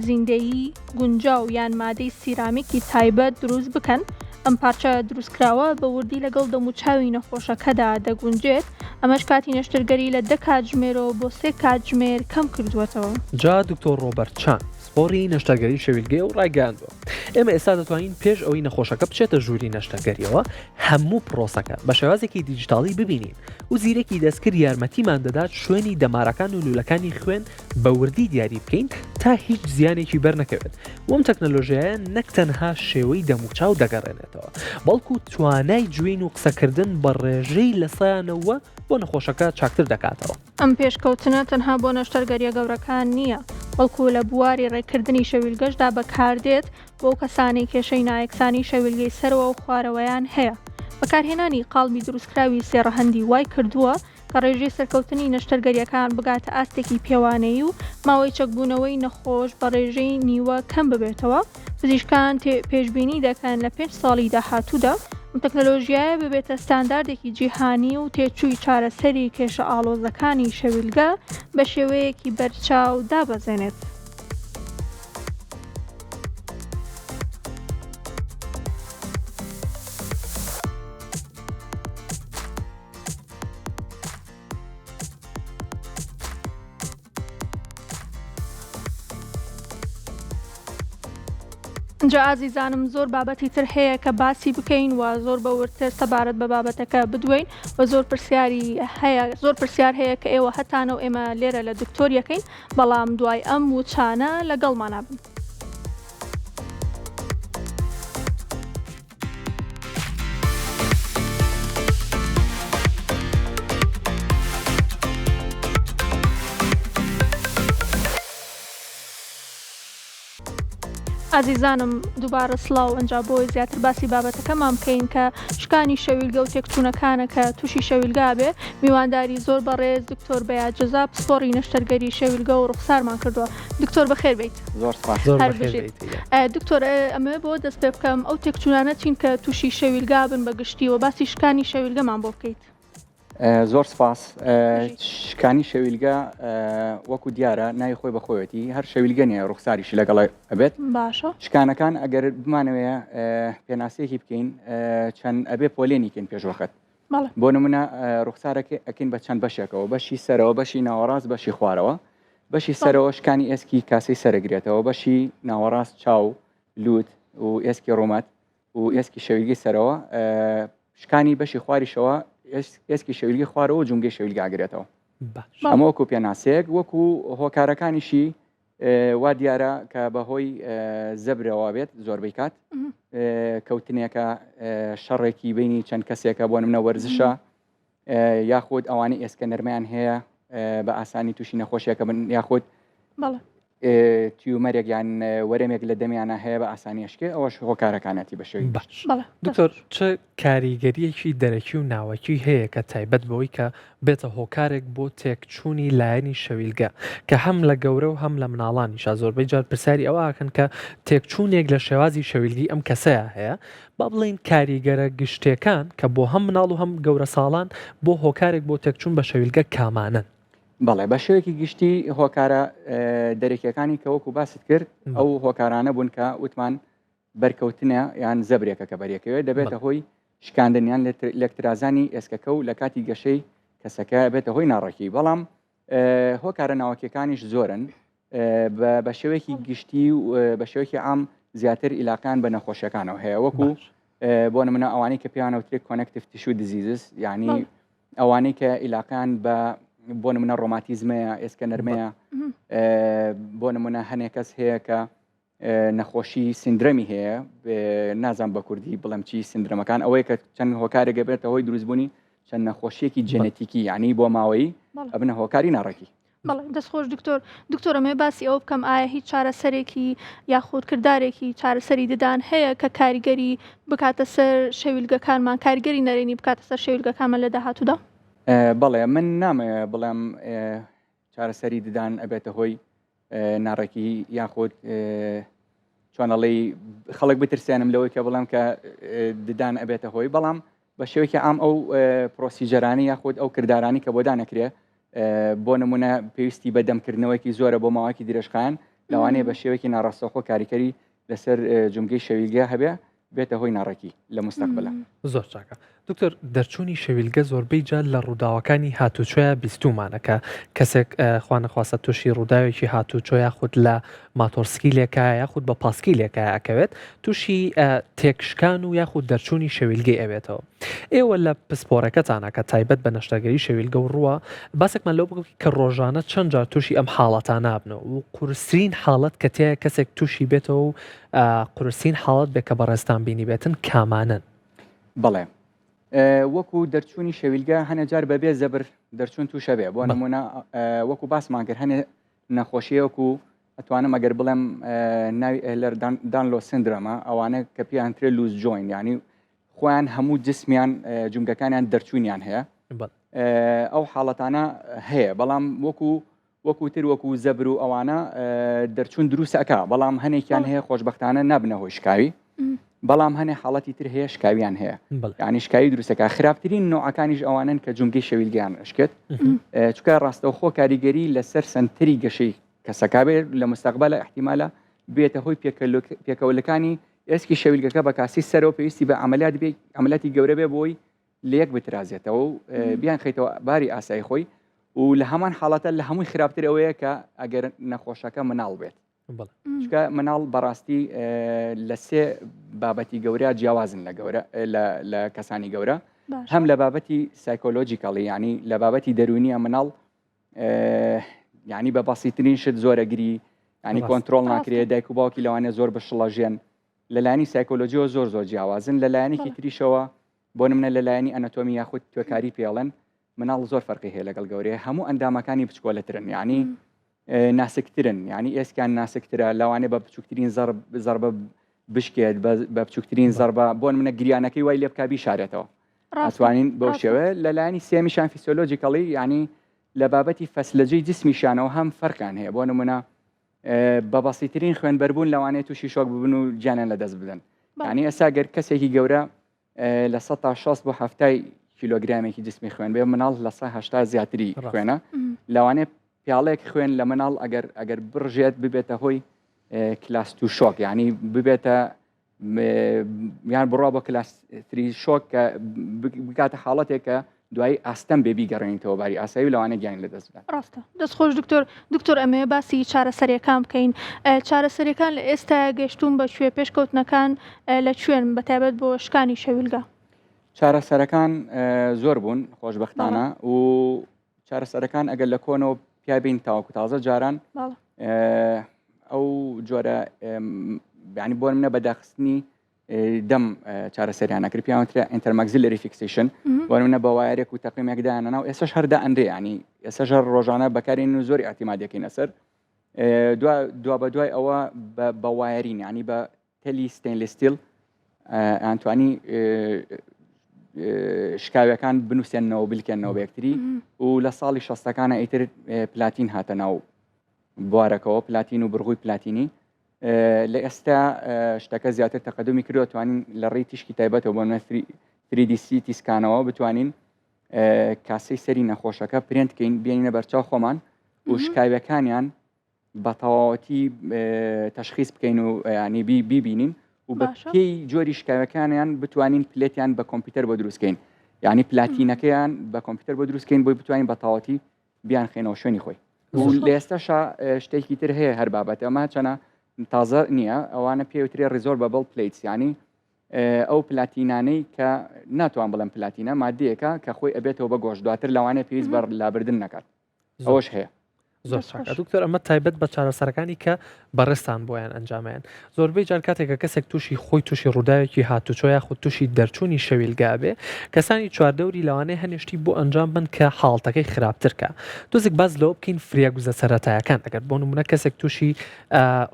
زیندەیی گونجاو یان مادەی سیرامیکی تایبەت دروست بکەن، ئەم پارچە دروستکراوە بە وردی لەگەڵ دەموچاوی نەخۆشەکەدا دەگونجێت، ئەمەش کاتی نەشتەرگەری لە دە کاتژمێرەوە بۆ سێ کاتژمێر کەم کردووەتەوە. جا دکتۆر ڕۆبەرت چان، پسپۆڕی نەشتەرگەری شەویلگەیە و ڕایگەیاندووە، ئێمە ئێستا دەتوانین پێش ئەوەی نەخۆشەکە بچێتە ژووری نەشتەرگەرییەوە هەموو پرۆسەکە بە شێوازێکی دیجیتاڵی ببینین و زیرەکی دەستکرد یارمەتیمان دەدات شوێنی دەمارەکان و لوولەکانی خوێن بە وردی دیاری بکەین تا هیچ زیانێکی بەرنەکەوێت و ئەم تەکنەلۆژیایە نەک تەنها شێوەی دەموچاو دەگەڕێنێتەوە بەڵکو توانای جوین و قسەکردن بە ڕێژەی لەسەیانەوە بۆ نەخۆشەکە چاکتر دەکاتەوە. ئەم پێشکەوتنە تەنها بۆ نەشتەرگەرییە گەورەکان نییە، بەڵکو لە بواری ڕێککردنی شەویلگەشدا بەکاردێت بۆ ئەو کەسانەی کێشەی نایەکسانی شەویلگەی سەرەوە و خوارەوەیان هەیە. بەکارهێنانی قاڵبی دروستکراوی سێ ڕەهەندی وای کردووە کە ڕێژەی سەرکەوتنی نەشتەرگەرییەکان بگاتە ئاستێکی پێوانەیی و ماوەی چەکبوونەوەی نەخۆش بە ڕێژەی نیوە کەم ببێتەوە. پزیشکان پێشبینی دەکەن لە پێنج ساڵی داهاتوودا ئەم تەکنەلۆژیایە ببێتە ستانداردێکی جیهانی و تێچووی چارەسەری کێشە ئاڵۆزەکانی شەویلگە بە شێوەیەکی بەرچاو دابەزێنێت. ئینجا ئازیزانم زۆر بابەتی تر هەیە کە باسی بکەین و زۆر بە وردتر سەبارەت بە بابەتەکە بدوێین و زۆر پرسیاری هەیە زۆر پرسیار هەیە کە ئێوە هەتانە و ئێمە لێرە لە دکتۆر یەکەین بەڵام دوای ئەم وچانە لەگەڵمانا بن. ئازیزانم دووبارە سڵاو ئەنجا بۆی زیاتر باسی بابەتەکەمان بکەین کە شکانی شەویلگە و تێکچوونەکانە کە تووشی شەویلگا بێ میوانداری زۆر بەڕێز دکتۆر بەیاد جەزا پسپۆڕی نەشتەرگەری شەویلگە و ڕوخسارمان کردووە دکتۆر بەخێر بیت زۆر سپاس هەر بژیت دکتۆر ئەمەوێ بۆ دەست پێ بکەم ئەو تێکچوونانە چین کە تووشی شەویلگا بن بە گشتی و باسی شکانی شەویلگەمان بۆ بکەیت زۆر سپاس شکانی شەویلگە وەکو دیارە ناوی خۆی بەخۆیەتی هەر شەویلگە نیە ڕوخساریشی لەگەڵ ئەبێت باشە شکانەکان ئەگەر بمانەوەیە پێناسەیەکی بکەین چەند ئەبێ پۆلێنیکەین پێشوەخت بۆ نمونە ڕوخسارەکە ئەکەین بە چەند بەشێکەوە بەشی سەرەوە بەشی ناوەڕاست بەشی خوارەوە بەشی سەرەوە شکانی ئێسکی کاسەی سەرگرێتەوە بەشی ناوەڕاست چاو لوت و ئێسکی ڕوومەت و ئێسکی شەویلگەی سەرەوە شکانی بەشی خواریشەوە ئێسکی شەویلگەی خوارەوە و جومگەی شەویلگە ئەگرێتەوە ئەمە وەکو پێناسەیەک وەکو هۆکارەکانیشی وا دیارە کە بەهۆی زەبرەوە بێت زۆربەی کات کەوتنێکە شەڕێکی بینی چەند کەسێکە بۆ نمونە وەرزشە یاخود ئەوانەی ئێسکە نەرمەیان هەیە بە ئاسانی تووشی نەخۆشیەکە بن یاخود tumor ێک یان وەرەمێک لە دەمیانە هەیە بە ئاسانی ئەشکێ ئەوەش هۆکارەکانەتی بە شێوەی باش دکتۆر چ کاریگەریەکی دەرەکی و ناوەکی هەیە کە تایبەت بەوەی کە بێتە هۆکارێک بۆ تێکچوونی لایەنی شەویلگە کە هەم لە گەورە و هەم لە مناڵانیشا زۆربەی جار پرسیاری ئەوە ئەکەن کە تێکچوونێک لە شێوازی شەویلگی ئەم کەسەیە هەیە با بڵێین کاریگەرە گشتێکان کە بۆ هەم مناڵ و هەم گەورەساڵان بۆ هۆکارێک بۆ تێکچوون بە شەویلگە کامانەن؟ بەڵێ بە شێوەیەکی گشتی هۆکارە دەرەکیەکانی کە وەکو باست کرد ئەو هۆکارانە بوون کە وتمان بەرکەوتنە یان زەبرێکە کە بەریەکەوێت دەبێتە هۆی شکاندن یان لێکترازانی ئێسکەکە و لە کاتی گەشەی کەسەکە بێتە هۆی ناڕێکی بەڵام هۆکارە ناوەکیەکانیش زۆرن بە شێوەیەکی گشتی و بە شێوەیەکی عام زیاتر ئیلاقیان بە نەخۆشیەکانەوە هەیە وەکو بۆ نمونە ئەوانەی کە پێیانەوترێت connective tissue diseases یعنی ئەوانەی کە ئیلاقیان بە بۆ نمونە ڕۆماتیزمەیە ئێسکە نەرمەیە بۆ نمونە هەنێک کەس هەیە کە نەخۆشی سیندرەمی هەیە نازان بە کوردی بڵێم چی سیندرەمەکان ئەوەیە کە چەند هۆکارێک بێتە هۆی دروستبوونی چەند نەخۆشیەکی جێنەتیکی یعنی بۆ ماوەیی ئەبنە هۆکاری ناڕێکی. بەڵێ دەست خۆش دکتۆر دکتۆر ئەمەوێ باسی ئەوە بکەم ئایا هیچ چارەسەرێکی یاخود کردارێکی چارەسەری ددان هەیە کە کاریگەری بکاتە سەر شەویلگەکانمان کاریگەری نەرێنی بکاتە سەر شەویلگەکانمان لە داهاتوودا؟ بەڵێ من نامەوێ بڵێم چارەسەری ددان ئەبێتە هۆی ناڕێکی یاخود چۆنەڵی خەڵک بترسێنم لەوەی کە بڵێم کە ددان ئەبێتە هۆی بەڵام بە شێوەیەکی عام ئەو procedure انی یاخود ئەو کردارانی کە بۆ دانەکرێ بۆ نمونە پێویستی بە دەمکردنەوەیکی زۆرە بۆ ماوەکی درێژخایەن لەوانەیە بە شێوەیەکی ناڕاستەوخۆ کاریکەری لەسەر جومگەی شەویلگە هەبێ بێتە هۆی ناڕێکی لە مستەقبلا. زۆر چاکە دکتۆر دەرچوونی شەویلگە زۆربەی جار لە ڕووداوەکانی هاتوچۆیا بیستوومانە کە کەسێک خوانەخواستە تووشی ڕووداوێکی هاتوچۆ یاخود لە ماتۆرسکیلێکە یاخود بە پاسکیلێکە ئەکەوێت تووشی تێکشکان و یاخود دەرچوونی شەویلگەی ئەبێتەوە ئێوە لە پسپۆرەکەتانە کە تایبەت بە نەشتەرگەری شەویلگە و ڕووە باسێکمان لەو بکە کە ڕۆژانە چەند جار تووشی ئەم حاڵەتانابنەوە و قورسترین حاڵەت کە تێ کەسێک تووشی بێتەوە و قورسترین حاڵەت بێ کە بەڕێزتان بینیبێتن کامانەن؟ بەڵێ وەکو دەرچوونی شەویلگە هەنێ جار بەبێ زەبر دەرچوون تووشە بێ بۆ نمونە وەکو باسمان کرد هەنێ نەخۆشیەکو ئەتوانم ئەگەر بڵێم ناوی Ehlers Danlos syndrome ە ئەوانە کە پێیان ترێ loose joint ینی خۆیان هەموو جسمیان جومگەکانیان دەرچوونیان هەیە ئەو حاڵەتانە هەیە بەڵام وەکو وەکو تر وەکو زەبر و ئەوانە دەرچوون دروست ئەکا بەڵام هەنێکیان هەیە خۆشببختانە نابنە هۆی شکاوی بەڵام هەنێ حاڵەتی تر هەیە شکاویان هەیە ینی شکاوی دروستەکە خراپترین نوعەکانیش ئەوانن کە جومگەی شەویلگیان ئەشکێت چکە ڕاستەوخۆ کاریگەری لەسەر سنتەری گەشەی کەسەکە بێت لە مستەقبلە احتیمالە بێتە هۆی پێکەوەلکانی ئێسکی شەویلگەکە بە کاسی سەرەوە پێویستی بە عملیات بێ عملیاتی گەورە بێ بۆی لەیەک بترازێتەوە و بیانخەیتەوە باری ئاسایی خۆی و لە هەمان حاڵەتە لە هەمووی خراپتر ئەوەیە کە ئەگەر نەخۆشەکە مناڵ بێت. چونکە مناڵ بەڕاستی لە سێ بابەتی گەورە جیاوازن لە گەورە لە کەسانی گەورە هەم لە بابەتی psychologically ینی لە بابەتی دەرونیە مناڵ ینی بە بەسیترین شت زۆرەگری ینی کۆنتترۆل ناکرێت دایک و باوکی لەوانێ زۆر بە شڵەژێن لەلایەنی سایکۆلۆژیەوە زۆر زۆر جیاوازن لە لایەنێکی تریشەوە بۆ نمونە لە لایەنی ئەنەتۆمی یاخود توێکاری پێڵێن مناڵ زۆر فەرقی هەیە لەگەڵ گەورەیە هەموو ئەندامەکانی بچکۆلەترن یعنی ناسکترن یعنی ئێسکیان ناسکترە لەوانێ بە بچووکترین زەربە بشکێت بە بچووکترین زەربە بۆ منە گریانەکەی وای لێ بکە بیشارێتەوە ئەتوانین بەو شێوە لە لایەنی سێمیشان physiologically یعنی لە بابەتی فەسلەجەی جسمیشانەوە هەم فەرقیان هەیە بۆ نمونە بە بەسیترین خوێنبەربوون لەوانەیە تووشی شۆک ببن و گیانیان لەدەست بدەن یعنی ئێستا گەر کەسێکی گەورە 60% بۆ هەفتای کیلۆگرامێکی جسمی خوێن بێ مناڵ 80% زیاتری خوێنە لەوانەیە پیاڵێک خوێن لە مناڵ ئەگەر ئەگەر بڕژێت ببێتە هۆی class two shock یعنی ببێتە یان بڕوا بۆ class three shock کە بکاتە حاڵەتێک کە دوایی ئاستەم بێ بیگەڕێنیتەوە باری ئاسایی و لەوانەیە گیانی لەدەست بدات. ڕاستە دەست خۆش دکتۆر. دکتۆر ئەمەوێ باسی چارەسەریەکان بکەین چارەسەریەکان لە ئێستایا گەشتوون بە کوێ پێشکەوتنەکان لە کوێن بە تایبەت بۆ شکانی شەویلگە؟ چارەسەرەکان زۆر بوون خۆشبەختانە و چارەسەرەکان ئەگەر لە کۆنەوە پیابین تاوەکو تازە جاران ئەو جۆرە ینی بۆ منە بەداخستنی دەم چارەسەریان نەکرد پیاوترە intermaxillary fixation بۆ منە بە wire ێک و تەقیمێکدایانە ناو ئێسش هەردا ئەندرێ ینی ئێسش هەر ڕۆژانە بەکارین و زۆری ئاعتیمادەکەینە سەر دوا بە دوای ئەوە بە wire ین ینی بە تەلی stainless steel ئەیانتوانی شکاوەکان بنووسێنەوە بلکێنەوە بە یەکتری و لە ساڵی شەستەکانە ئیتر پلاتین هاتە ناو بوارەکەەوە پلاتین و بڕغوی پلاتینی لە ئێستا شتەکە زیاتر تەقدمی کردوە توانین لە ڕێی تیشکی تایبەتەوە بۆ 3D CT scan ەوە بتوانین کاسەی سەری نەخۆشەکە پرێنت کەین بێنینە بەرچاو خۆمان و شکاوەکانیان بە تەواوەتی تەشخیس بکەین و ینی بیبینین و بە پێی جۆری شکاوەکانیان بتوانین plate یان بە کۆمپیوتەر بۆ دروستکەین ینی پلاتینەکەیان بە کۆمپیوتەر بۆ دروستکەین بۆی بتوانین بە تەواوەتی بیانخەینەوە شوێنی خۆی لە ئێستاشا شتێکی تر هەیە هەر بابەت ئەمە چەنە تازە نییە ئەوانە پێوترێ resorbable plates ینی ئەو پلاتینانەی کە ناتوان بڵێم پلاتینە مادەیەکە کە خۆی ئەبێتەوە بە گۆشت دواتر لەوانەیە پێویست بە لابردن نەکات ئەوەش هەیە. زۆر چاکە دکتۆر ئەمە تایبەت بە چارەسەرەکانی کە بەڕێزتان بۆیان ئەنجامیان زۆربەی جار کاتێک کە کەسێک تووشی خۆی تووشی ڕووداوێکی هاتوچۆ یاخود تووشی دەرچوونی شەویلگا بێ کەسانی چواردەوری لەوانەیە هەنێشتی بۆ ئەنجام بن کە حاڵتەکەی خراپتر کە تۆزێک باز لەوە بکەین فریاگوزە سەرەتایەکان ئەگەر بۆ نمونە کەسێک تووشی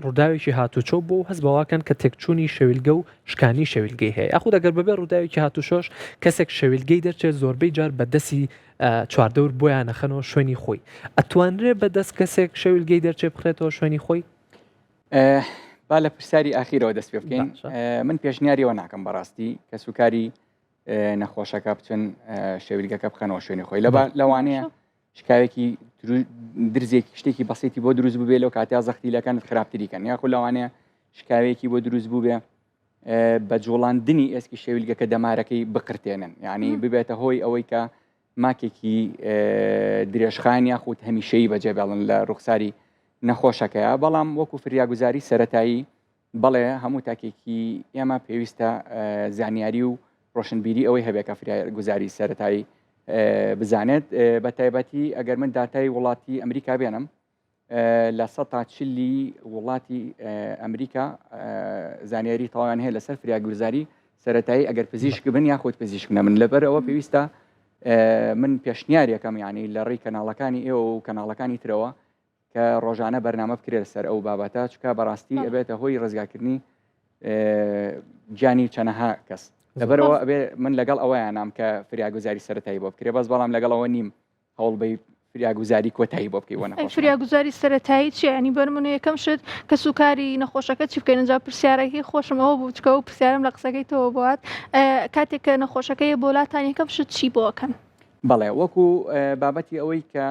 ڕووداوێکی هاتوچۆ بۆ هەست بەواکەن کە تێکچوونی شەویلگە و شکانی شەویلگەی هەیە یاخود ئەگەر بەبێ ڕووداوێکی هاتوچۆش کەسێک شەویلگەی دەرچێت زۆربەی جار بە دەستی چواردەور بۆیان ئەخەنەوە شوێنی خۆی ئەتوانرێ بە دەست کەسێک شەویلگەی دەرچێ بخرێتەوە شوێنی خۆی؟ با لە پرسیاری ئاخیرەوە دەست پێ بکەین من پێشنیاریەوە ناکەم بەڕاستی کەسوکاری نەخۆشەکە بچن شەویلگەکە بخەنەوە شوێنی خۆی لەبا لەوانەیە شکاوێکی درزێکی شتێکی بەسیتی بۆ دروست ببێ لەو کاتیا زەختی لەکەن خراپتری کەن یاخو لەوانەیە شکاوێکی بۆ دروست بووبێ بە جوڵاندنی ئێسکی شەویلگەکە دەمارەکەی بقرتێنن یعنی ببێتە هۆی ئەوەی کە ماکێکی درێژخایەن یاخود هەمیشەیی بەجێ بێڵن لە ڕوخساری نەخۆشەکەیە بەڵام وەکو فریاگوزاری سەتایی بەڵێ هەموو تاکێکی ئێمە پێویستە زانیاری و ڕۆشنبیری ئەوەی هەبێت کە فریاگوزاری سەتایی بزانێت بە تایبەتی ئەگەر من داتای وڵاتی ئەمریکا بێنم 40% وڵاتی ئەمریکا زانیاری تەواویان هەیە لەسەر فریاگوزاری سەتایی ئەگەر پزیشک بن یاخود پزیشک نەبن لەبەر ئەوە پێویستە من پێشنیارەکەم یعنی لە ڕێی کەناڵەکانی ئێوە و کەناڵەکانی ترەوە کە ڕۆژانە بەرنامە بکرێت سەر ئەو بابەتە چکە بەڕاستی ئەبێتە هۆی ڕزگاکردنی گیانی چەنەها کەس لەبەرەوە ئەبێ من لەگەڵ ئەوەیان نام کە فریاگوزاری سەتایی بۆ بکرێ بەس بەڵام لەگەڵ ئەوە نیم هەوڵبەی فریاگوزاری کۆتایی بۆ بکەی بۆ نەخۆشەکان. فریاگوزاری سەرەتایی چیە یانی بەرمونە یەکەم شت کەسوکاری نەخۆشەکە چی بکەین جا پرسیارەکەی خۆشم ئەوە بوو چکە ئەو پرسیارم لە قسەکەی تۆوە بۆ هات کاتێک کە نەخۆشەکە یە بۆ لاتان یەکەم شت چی بۆ ئەکەن؟ بەڵێ وەکو بابەتی ئەوەی کە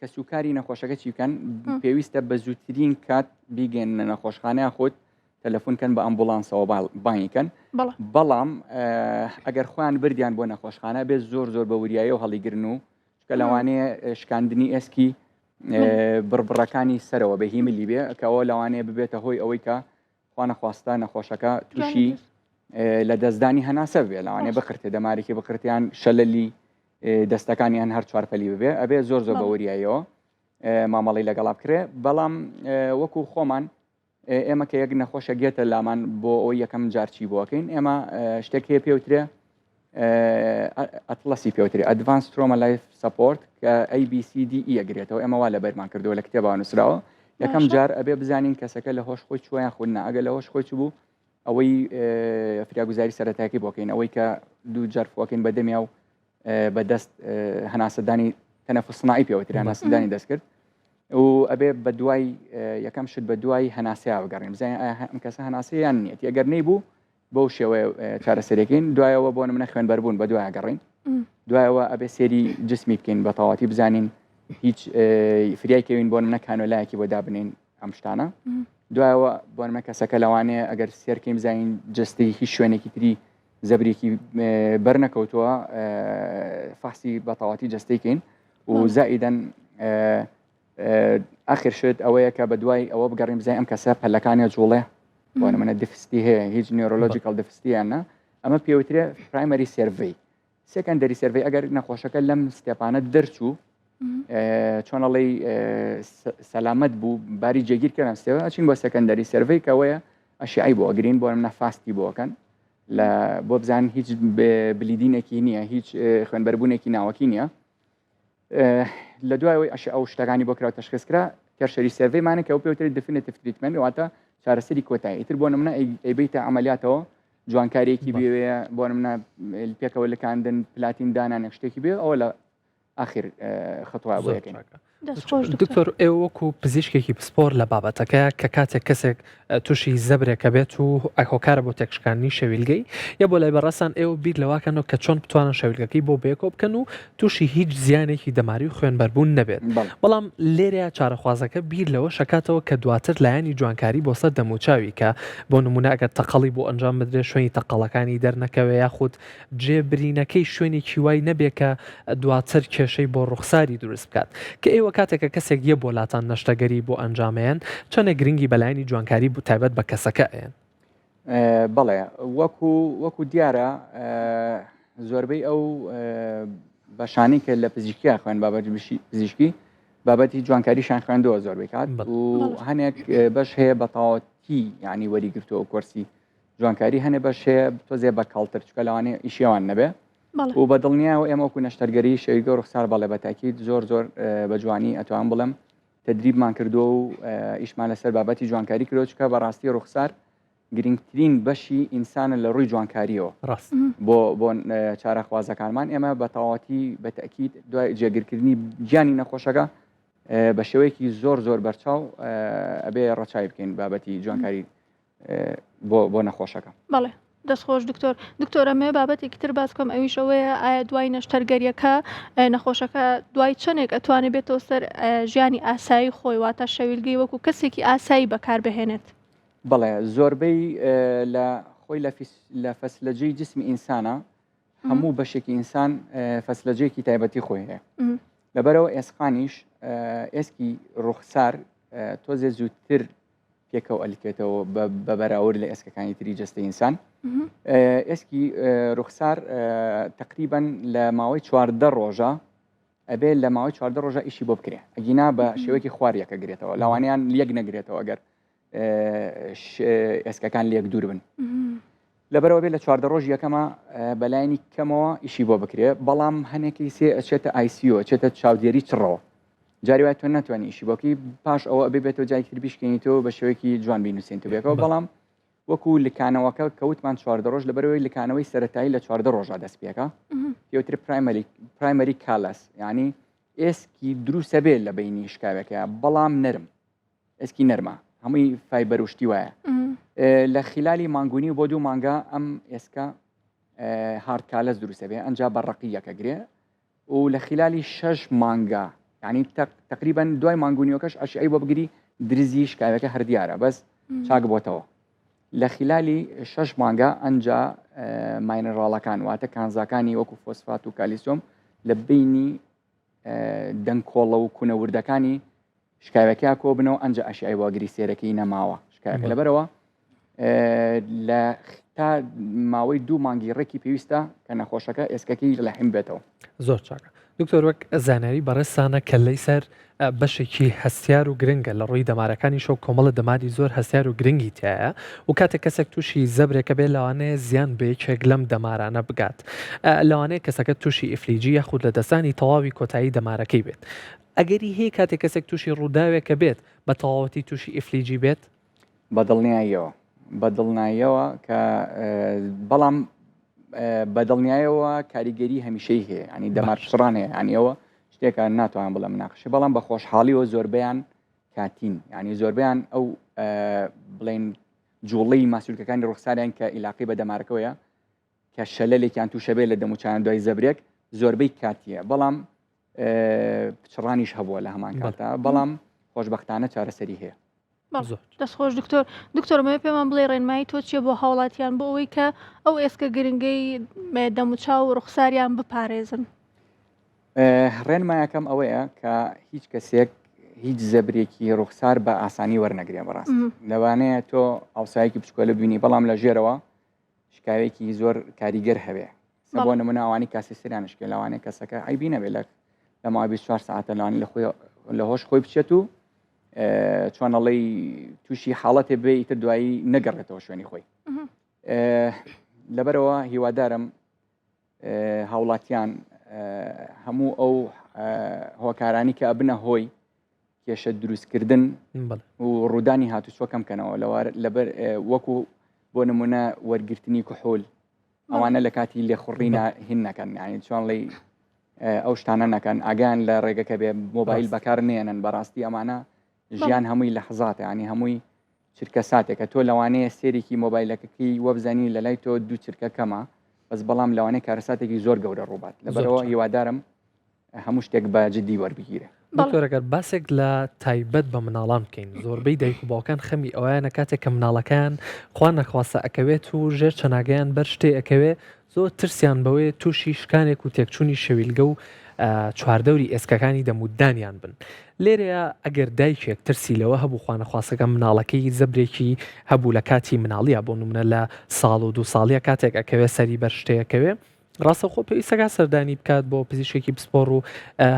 کەسوکاری نەخۆشەکە چی بکەن پێویستە بە زووترین کات بیگەێننە نەخۆشخانە یاخود تەلەفۆن کەن بە ئەمبوڵانسەوە بانگی کەن بەڵام ئەگەر خۆیان بردیان بۆ نەخۆشخانە بێت زۆر زۆر بە وریایەوە هەڵیگرن و چکە لەوانەیە شکاندنی ئێسکی. بڕبڕەکانی سەرەوە بە هی ملی بێ کەەوە لەوانەیە ببێتە هۆی ئەوەی کە خوانەخواستە نەخۆشەکە تووشی لە دەستدانی هەناسە بێ لەوانەیە بقرتێ دەمارێکی بقرتیان شەلەلی دەستەکانیان هەر چوارپەلی ببێ ئەبێ زۆر زۆر بەوریاییەوە مامەڵی لەگەڵا بکرێ بەڵام وەکو خۆمان ئێمە کە یەک نەخۆشە گێتە لامان بۆ ئەوەی یەکەم جار چی بۆکەین ئێمە شتێک هەیە پێوترێ ATLS ی پێوترێ Advanced Trauma Life Support کە ABCDE ئەگرێتەوە ئێمە وا لە بەرمان کردەوە لە کتێبا نووسراوە یەکەم جار ئەبێ بزانین کەسەکە لە هۆش خۆی چووە یان خود نا ئەگەر لە هۆش خۆی چوو ئەوەی فریاگوزاری سەرەتاکی بۆکەین ئەوەی کە دوو جار فۆکەین بە دەمیا و بە دەست هەناسەدانی تەنەفس سناعی پێوترێ هەناسەدانی دەستکرد و ئەبێ بە دوای یەکەم شت بە دوای هەناسەیا بگەڕین بزانین ئایا ئەم کەسە هەناسەیان نییە ئەگەر نەیبوو بەو شێوەیە چارەسەرەکەین دوایەوە بۆ منە خوێنبەربوون بە دوای گەڕین دوایەوە ئەبێ سێری جسمی بکەین بە تەواتی بزانین هیچ فریای کەوین بۆ منە کانۆلایەکی بۆ دابنین ئەم شتانە دوایەوە بۆ منە کەسەکە لەوانەیە ئەگەر سێرکەین بزانین جستی هیچ شوێنێکی تری زەبرێکی بەر نەکەوتووە فەحسی بە تەواتی جەستەی کەین و زائیدەن ئاخر شت ئەوەیە کە بە دوای ئەوە بگەڕین بزانین ئەم کەسە پەلەکانی جوڵێ بۆ نمونە deficit ی هەیە هیچ neurological deficit یان نا ئەمە پێوترێ primary survey secondary survey ئەگەر نەخۆشەکە لەم step انە دەرچوو چۆن ئەڵێی سەلامەت بوو باری جێگیر کردن step ە ئەچین بۆ secondary survey کەوەیە ئەشعەی بۆ ئەگرین بۆ منە FAST ی بۆکەن لە بۆ بزان هیچ bleeding ێکی نییە هیچ خوێنبەربوونێکی ناوەکی نییە لە دوایەوەی ئەش ئەو شتەکانی بۆ کرا تشخیص کرا tertiary survey مانە کە ئەو پێوترێت definitive treatment واتە چارەسەری کۆتایی ئیتر بۆ نمونە ئەیبیتە عملیاتەوە جوانکاریەکی بێوێ بۆ نمونە پێکەوە لکاندن پلاتین دانانێک شتێکی بێ ئەوە لە ئاخر خطوە بۆ یەکەین. دکتۆر ئێوە وەکو پزیشکێکی پسپۆر لە بابەتەکە کە کاتێک کەسێک تووشی زەبرێکە بێت و هۆکارە بۆ تێکشکاندنی شەویلگەی یا بۆ لای بەڕێزتان ئێوە بیر لەواکەنەوە کە چۆن بتوانن شەویلگەکەی بۆ بەیەکەوە بکەن و تووشی هیچ زیانێکی دەماری و خوێنبەربوون نەبێت بەڵام لێرەیا چارەخوازەکە بیر لەوە شەکاتەوە کە دواتر لایەنی جوانکاری بۆ سەر دەموچاوی کە بۆ نمونە ئەگەر تەقەڵی بۆ ئەنجام بدرێت شوێنی تەقەڵەکانی دەرنەکەوێ یاخود جێ برینەکەی شوێنێکی وای نەبێ کە دواتر کێشەی بۆ ڕوخساری دروست بکات کە ئێوە کاتێک کە کەسێک یە بۆ لاتان نەشتەگەری بۆ ئەنجامەیەن چەندێک گرنگی بە لایەنی جوانکاری تایبەت بە کەسەکە ئەیەن؟ بەڵێ وەکو وەکو دیارە زۆربەی ئەو بەشانی کە لە پزیشکیا خوێن بابەت پزیشکی بابەتی جوانکاریشان خوێندەوە زۆربەی کات و هەنێک بەش هەیە بە تەواوەتی یعنی وەریگرتووە کۆرسی جوانکاری هەنێ بەش هەیە تۆزێ بە کاڵتر چکە لەوانەیە ئیشیوان نەبێ و بە دڵنیاوە ئێمە وەکو نەشتەرگەری شەویگە ڕوخسار بەڵێ بە تاکید زۆر زۆر بە جوانی ئەتوان بڵێم تدریبمان کردووە و ئیشمان لەسەر بابەتی جوانکاری کردووە چکە بەڕاستی ڕوخسار گرنگترین بەشی ئینسانە لە ڕووی جوانکاریەوە ڕاست بۆ بۆ چارەخوازەکانمان ئێمە بە تەواوەتی بە تەکید دوای جێگیرکردنی گیانی نەخۆشەکە بە شێوەیەکی زۆر زۆر بەرچاو ئەبێ ڕەچای بکەین بابەتی جوانکاری بۆ بۆ نەخۆشەکە. بەڵێ دەست خۆش دکتۆر. دکتۆر ئەمەوێ بابەتێکی تر باس بکەم ئەویش ئەوەیە ئایا دوای نەشتەرگەریەکە نەخۆشەکە دوای چەندێک ئەتوانێت بێتەوە سەر ژیانی ئاسایی خۆی واتە شەویلگەی وەکو کەسێکی ئاسایی بەکاربهێنێت؟ بەڵێ زۆربەی لە خۆی لە فەسلەجەی جسمی ئینسانە هەموو بەشێکی ئینسان فەسلەجەیەکی تایبەتی خۆی هەیە لەبەرەوە ئێسقانیش ئێسکی ڕوخسار تۆزێ زووتر پێکەوە ئەلکێتەوە بە بەراورد لە ئێسکەکانی تری جەستەی ئینسان ئێسکی ڕوخسار تقریبان لە ماوەی 14 ڕۆژە ئەبێ لە ماوەی 14 ڕۆژە ئیشی بۆ بکرێ ئەگینا بە شێوەیەکی خوار یەکە گرێتەوە لاوانیان لەک نەگرێتەوە ئەگەر ئێسکەکان لێک دوور بن لەبەرەوە بێ لە 14 ڕۆژ یەکەمە بەلایانی کەمەوە ئیشی بۆ بکرێ بەڵام هەنێکی سێ ئەچێتە ICU ئەچێتە چاودێری چڕەوە جاری وای تۆ ناتوانانی ئیشی بۆکی پاش ئەوە ئەبێ بێتەوە جای تر بیشکێنیتەوە بە شێوەیەکی جوان بینوسێنیتەوە بێکەوە بەڵام وەکو لکانەوەکە کەوتمان 14 ڕۆژ لەبەرەوەی لکانەوەی سەتایی لە 14 ڕۆژا دەست پێکە پێوتر primary primary callus یعنی ئێسکی دروستە بێت لە بینی شکاوەکە بەڵام نەرم ئێسکی نەرمە هەمووی fiber و شتی وایە لە خلالی مانگونی و بۆ دوو مانگە ئەم ئێسکە hard callus دروستە بێ ئەنجا بە ڕقی یەکە گرێ و لە خلالی شەش مانگە یعنی تقریبا دوای مانگونیەکەش ئەشعەی بۆ بگری درزی شکاوەکە هەر دیارە بەس چاک بۆتەوە لە خلالی شەش مانگە ئەنجا mineral ەکان واتە کانزاکانی وەکو فۆسفات و کالیسۆم لە بینی دەنکۆڵە و کونە وردەکانی شکاوەکە کۆ بنەوە ئەنجا ئەشیعەی واگری سێرەکەی نەماوە شکایەکە لەبەرەوە لە تا ماوەی دوو مانگی ڕێکی پێویستە کە نەخۆشەکە ئێسکەکەی لەحیم بێتەوە. زۆر چاکە دکتۆر وەک زانیاری بەڕێزتانە کەللەی سەر بەشێکی هەستیار و گرنگە لە ڕووی دەمارەکانیشەوە کۆمەڵە دەماری زۆر هەستیار و گرنگی تایە و کاتێک کەسێک تووشی زەبرێکە بێ لەوانەیە زیان بە یەکێک لەم دەمارانە بگات لەوانەیە کەسەکە تووشی ئیفلیجی یاخود لە دەستانی تەواوی کۆتایی دەمارەکەی بێت ئەگەری هەیە کاتێک کەسێک تووشی ڕووداوێکە بێت بە تەواوەتی تووشی ئیفلیجی بێت؟ بە دڵنیاییەوە بە دڵناییەوە کە بەڵام بە دڵنیایەوە کاریگەری هەمیشەی هەیە ینی دەمار پچڕان هەیە ینی ئەوە شتێکە ناتوانم بڵێم مناقشە بەڵام بە خۆشحاڵیەوە زۆربیان کاتین ینی زۆربیان ئەو بڵین جوڵەی ماسولکەکانی ڕوخساریان کە ئیلاقی بە دەمارەکەوەیە کە شەلەلێکیان تووشە بێت لە دەموچیان دوای زەبرێک زۆربەی کاتیە بەڵام پچڕانیش هەبووە لە هەمان کاتا بەڵام خۆشببختانە چارەسەری هەیە. دەست خۆش دکتۆر دکتۆر مەوێ پێمان بڵێ ڕێنمایی تۆ چیە بۆ هاوڵاتیان بۆ ئەوەی کە ئەو ئێسکە گرنگەی دەموچاو و ڕوخساریان بپارێزن؟ ڕێنمایەکەم ئەوەیە کە هیچ کەسێک هیچ زەبرێکی ڕوخسار بە ئاسانی وەرنەگرێ بەڕاست لەوانەیە تۆ ئاوسایەکی بچکۆلە ببینی بەڵام لە ژێرەوە شکاوێکی زۆر کاریگەر هەبێ بۆ نمونە ئەوانی کاسی سریان شکێ لەوانەیە کەسەکە عیبی نەبێت لە لە ماوەی 24 ساعتە لەوان لە خۆی لە هۆش خۆی بچێت و چۆنەڵی تووشی حاڵەتێ بێ ئیتر دوایی نەگەڕێتەوە شوێنی خۆی لەبەرەوە هیوادارم هاوڵاتیان هەموو ئەو هۆکارانی کە ئەبنە هۆی کێشە دروستکردن و ڕوودانی هاتوچۆ کەم کەنەوە لەوار لەبەر وەکو بۆ نمونە وەرگرتنی کحول ئەوانە لە کاتی لێخوڕینە هین نەکەن یعنی چۆن ڵی ئەو شتانە نەکەن ئاگیان لە ڕێگەکە بێ مۆبایل بەکار نێنن بەڕاستی ئەمانە ژیان هەمووی لە حزاتە ینی هەمووی چرکە ساتێکە تۆ لەوانەیە سێرێکی مۆبایلەکەکەی وەبزانی لە لای تۆ دوو چرکە کەمە بەس بەڵام لەوانەیە کارەساتێکی زۆر گەورە ڕووبات لەبەرەوە هیوادارم هەموو شتێک بە جدی وەربگیرێ. دکتۆر ئەگەر باسێک لە تایبەت بە مناڵان بکەین زۆربەی دایک و باوکان خەمی ئەویانە کاتێک کە مناڵەکەیان خوا نەخواستە ئەکەوێت و ژێر چەناگەیان بەر شتێ ئەکەوێ زۆر ترسیان بەوەیە تووشی شکانێک و تێکچوونی شەویلگە و چواردەوری ئێسکەکانی دەموددانیان بن لێرەیە ئەگەر دایکێک ترسی لەوە هەبوو خوانەخواستەکە مناڵەکەی زەبرێکی هەبوو لە کاتی مناڵیە بۆ نمونە لە ساڵ و دوو ساڵیە کاتێک ئەکەوێ سەری بەر شتەیەکەوێ ڕاستەوخۆ پێویستەکە سەردانی بکات بۆ پزیشکێکی پسپۆڕ و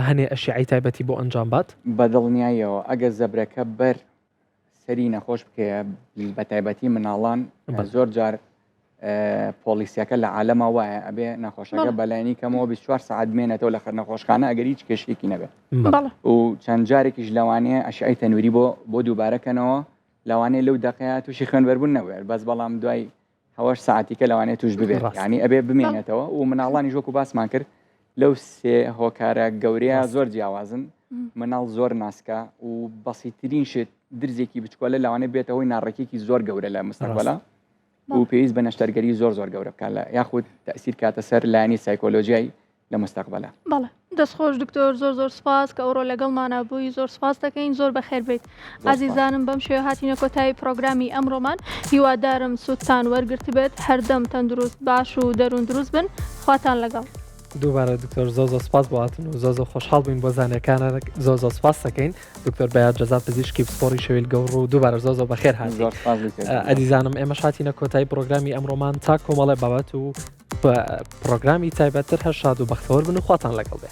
هەنێ ئەشیعەی تایبەتی بۆ ئەنجام بات؟ بە دڵنیاییەوە ئەگەر زەبرەکە بەر سەری نەخۆش بکەیە بە تایبەتی مناڵان زۆر جار پۆلیسیەکە لە عالەما وایە ئەبێ نەخۆشەکە بەلایانی کەمەوە 24 سعات بمێنێتەوە لە نەخۆشخانە ئەگەر هیچ کێشێکی نەبێت و چەند جارێکیش لەوانەیە ئەشعەی تەنوری بۆ بۆ دووبارەکەنەوە لەوانەیە لەو دەقەیە تووشی خوێنبەربوون نەبێت بەس بەڵام دوای هەوەش ساعتیکە لەوانەیە توش ببێت ینی ئەبێ بمێنێتەوە و مناڵانی وەکو باسمان کرد لەو سێ هۆکارە گەورەیە زۆر جیاوازن مناڵ زۆر ناسکە و بەسیترین شت درزێکی بچکۆلە لەوانەیە بێتە هۆی ناڕێکێکی زۆر گەورە لە مستەقبەلا و پێویست بە نەشتەرگەری زۆر زۆر گەورە بکات لە یاخود تەسیر کاتە سەر لایەنی سایکۆلۆژیای لە مستەقبەلا. بەڵێ دەست خۆش دکتۆر زۆر زۆر سپاس کە ئەوڕۆ لەگەڵمانا بووی زۆر سپاس دەکەین زۆر بەخێر بێیت ئازیزانم بەم شێوە هاتینە کۆتایی پرۆگرامی ئەمڕۆمان هیوادارم سوودتان وەرگرتبێت هەردەم تەندروست باش و دەروون دروست بن خواتان لەگەڵ. دووبارە دکتۆر زۆر زۆر سپاس بۆ هاتن و زۆر زۆر خۆشحاڵ بووین بۆ زانیەکانە زۆر زۆر سپاس دەکەین دکتۆر بەیاد جەزا پزیشکی پسپۆڕی شەویلگە و ڕوو دووبارە زۆر زۆر بەخێر هاتی زۆر سپاس دکتۆر. ئەزیزانم ئێمەش هاتینە کۆتایی پرۆگرامی ئەمڕۆمان تا کۆمەڵێ بابەت و پرۆگرامی تایبەتتر هەر شاد و بەختەوەر بن و خواتان لەگەڵ بێ.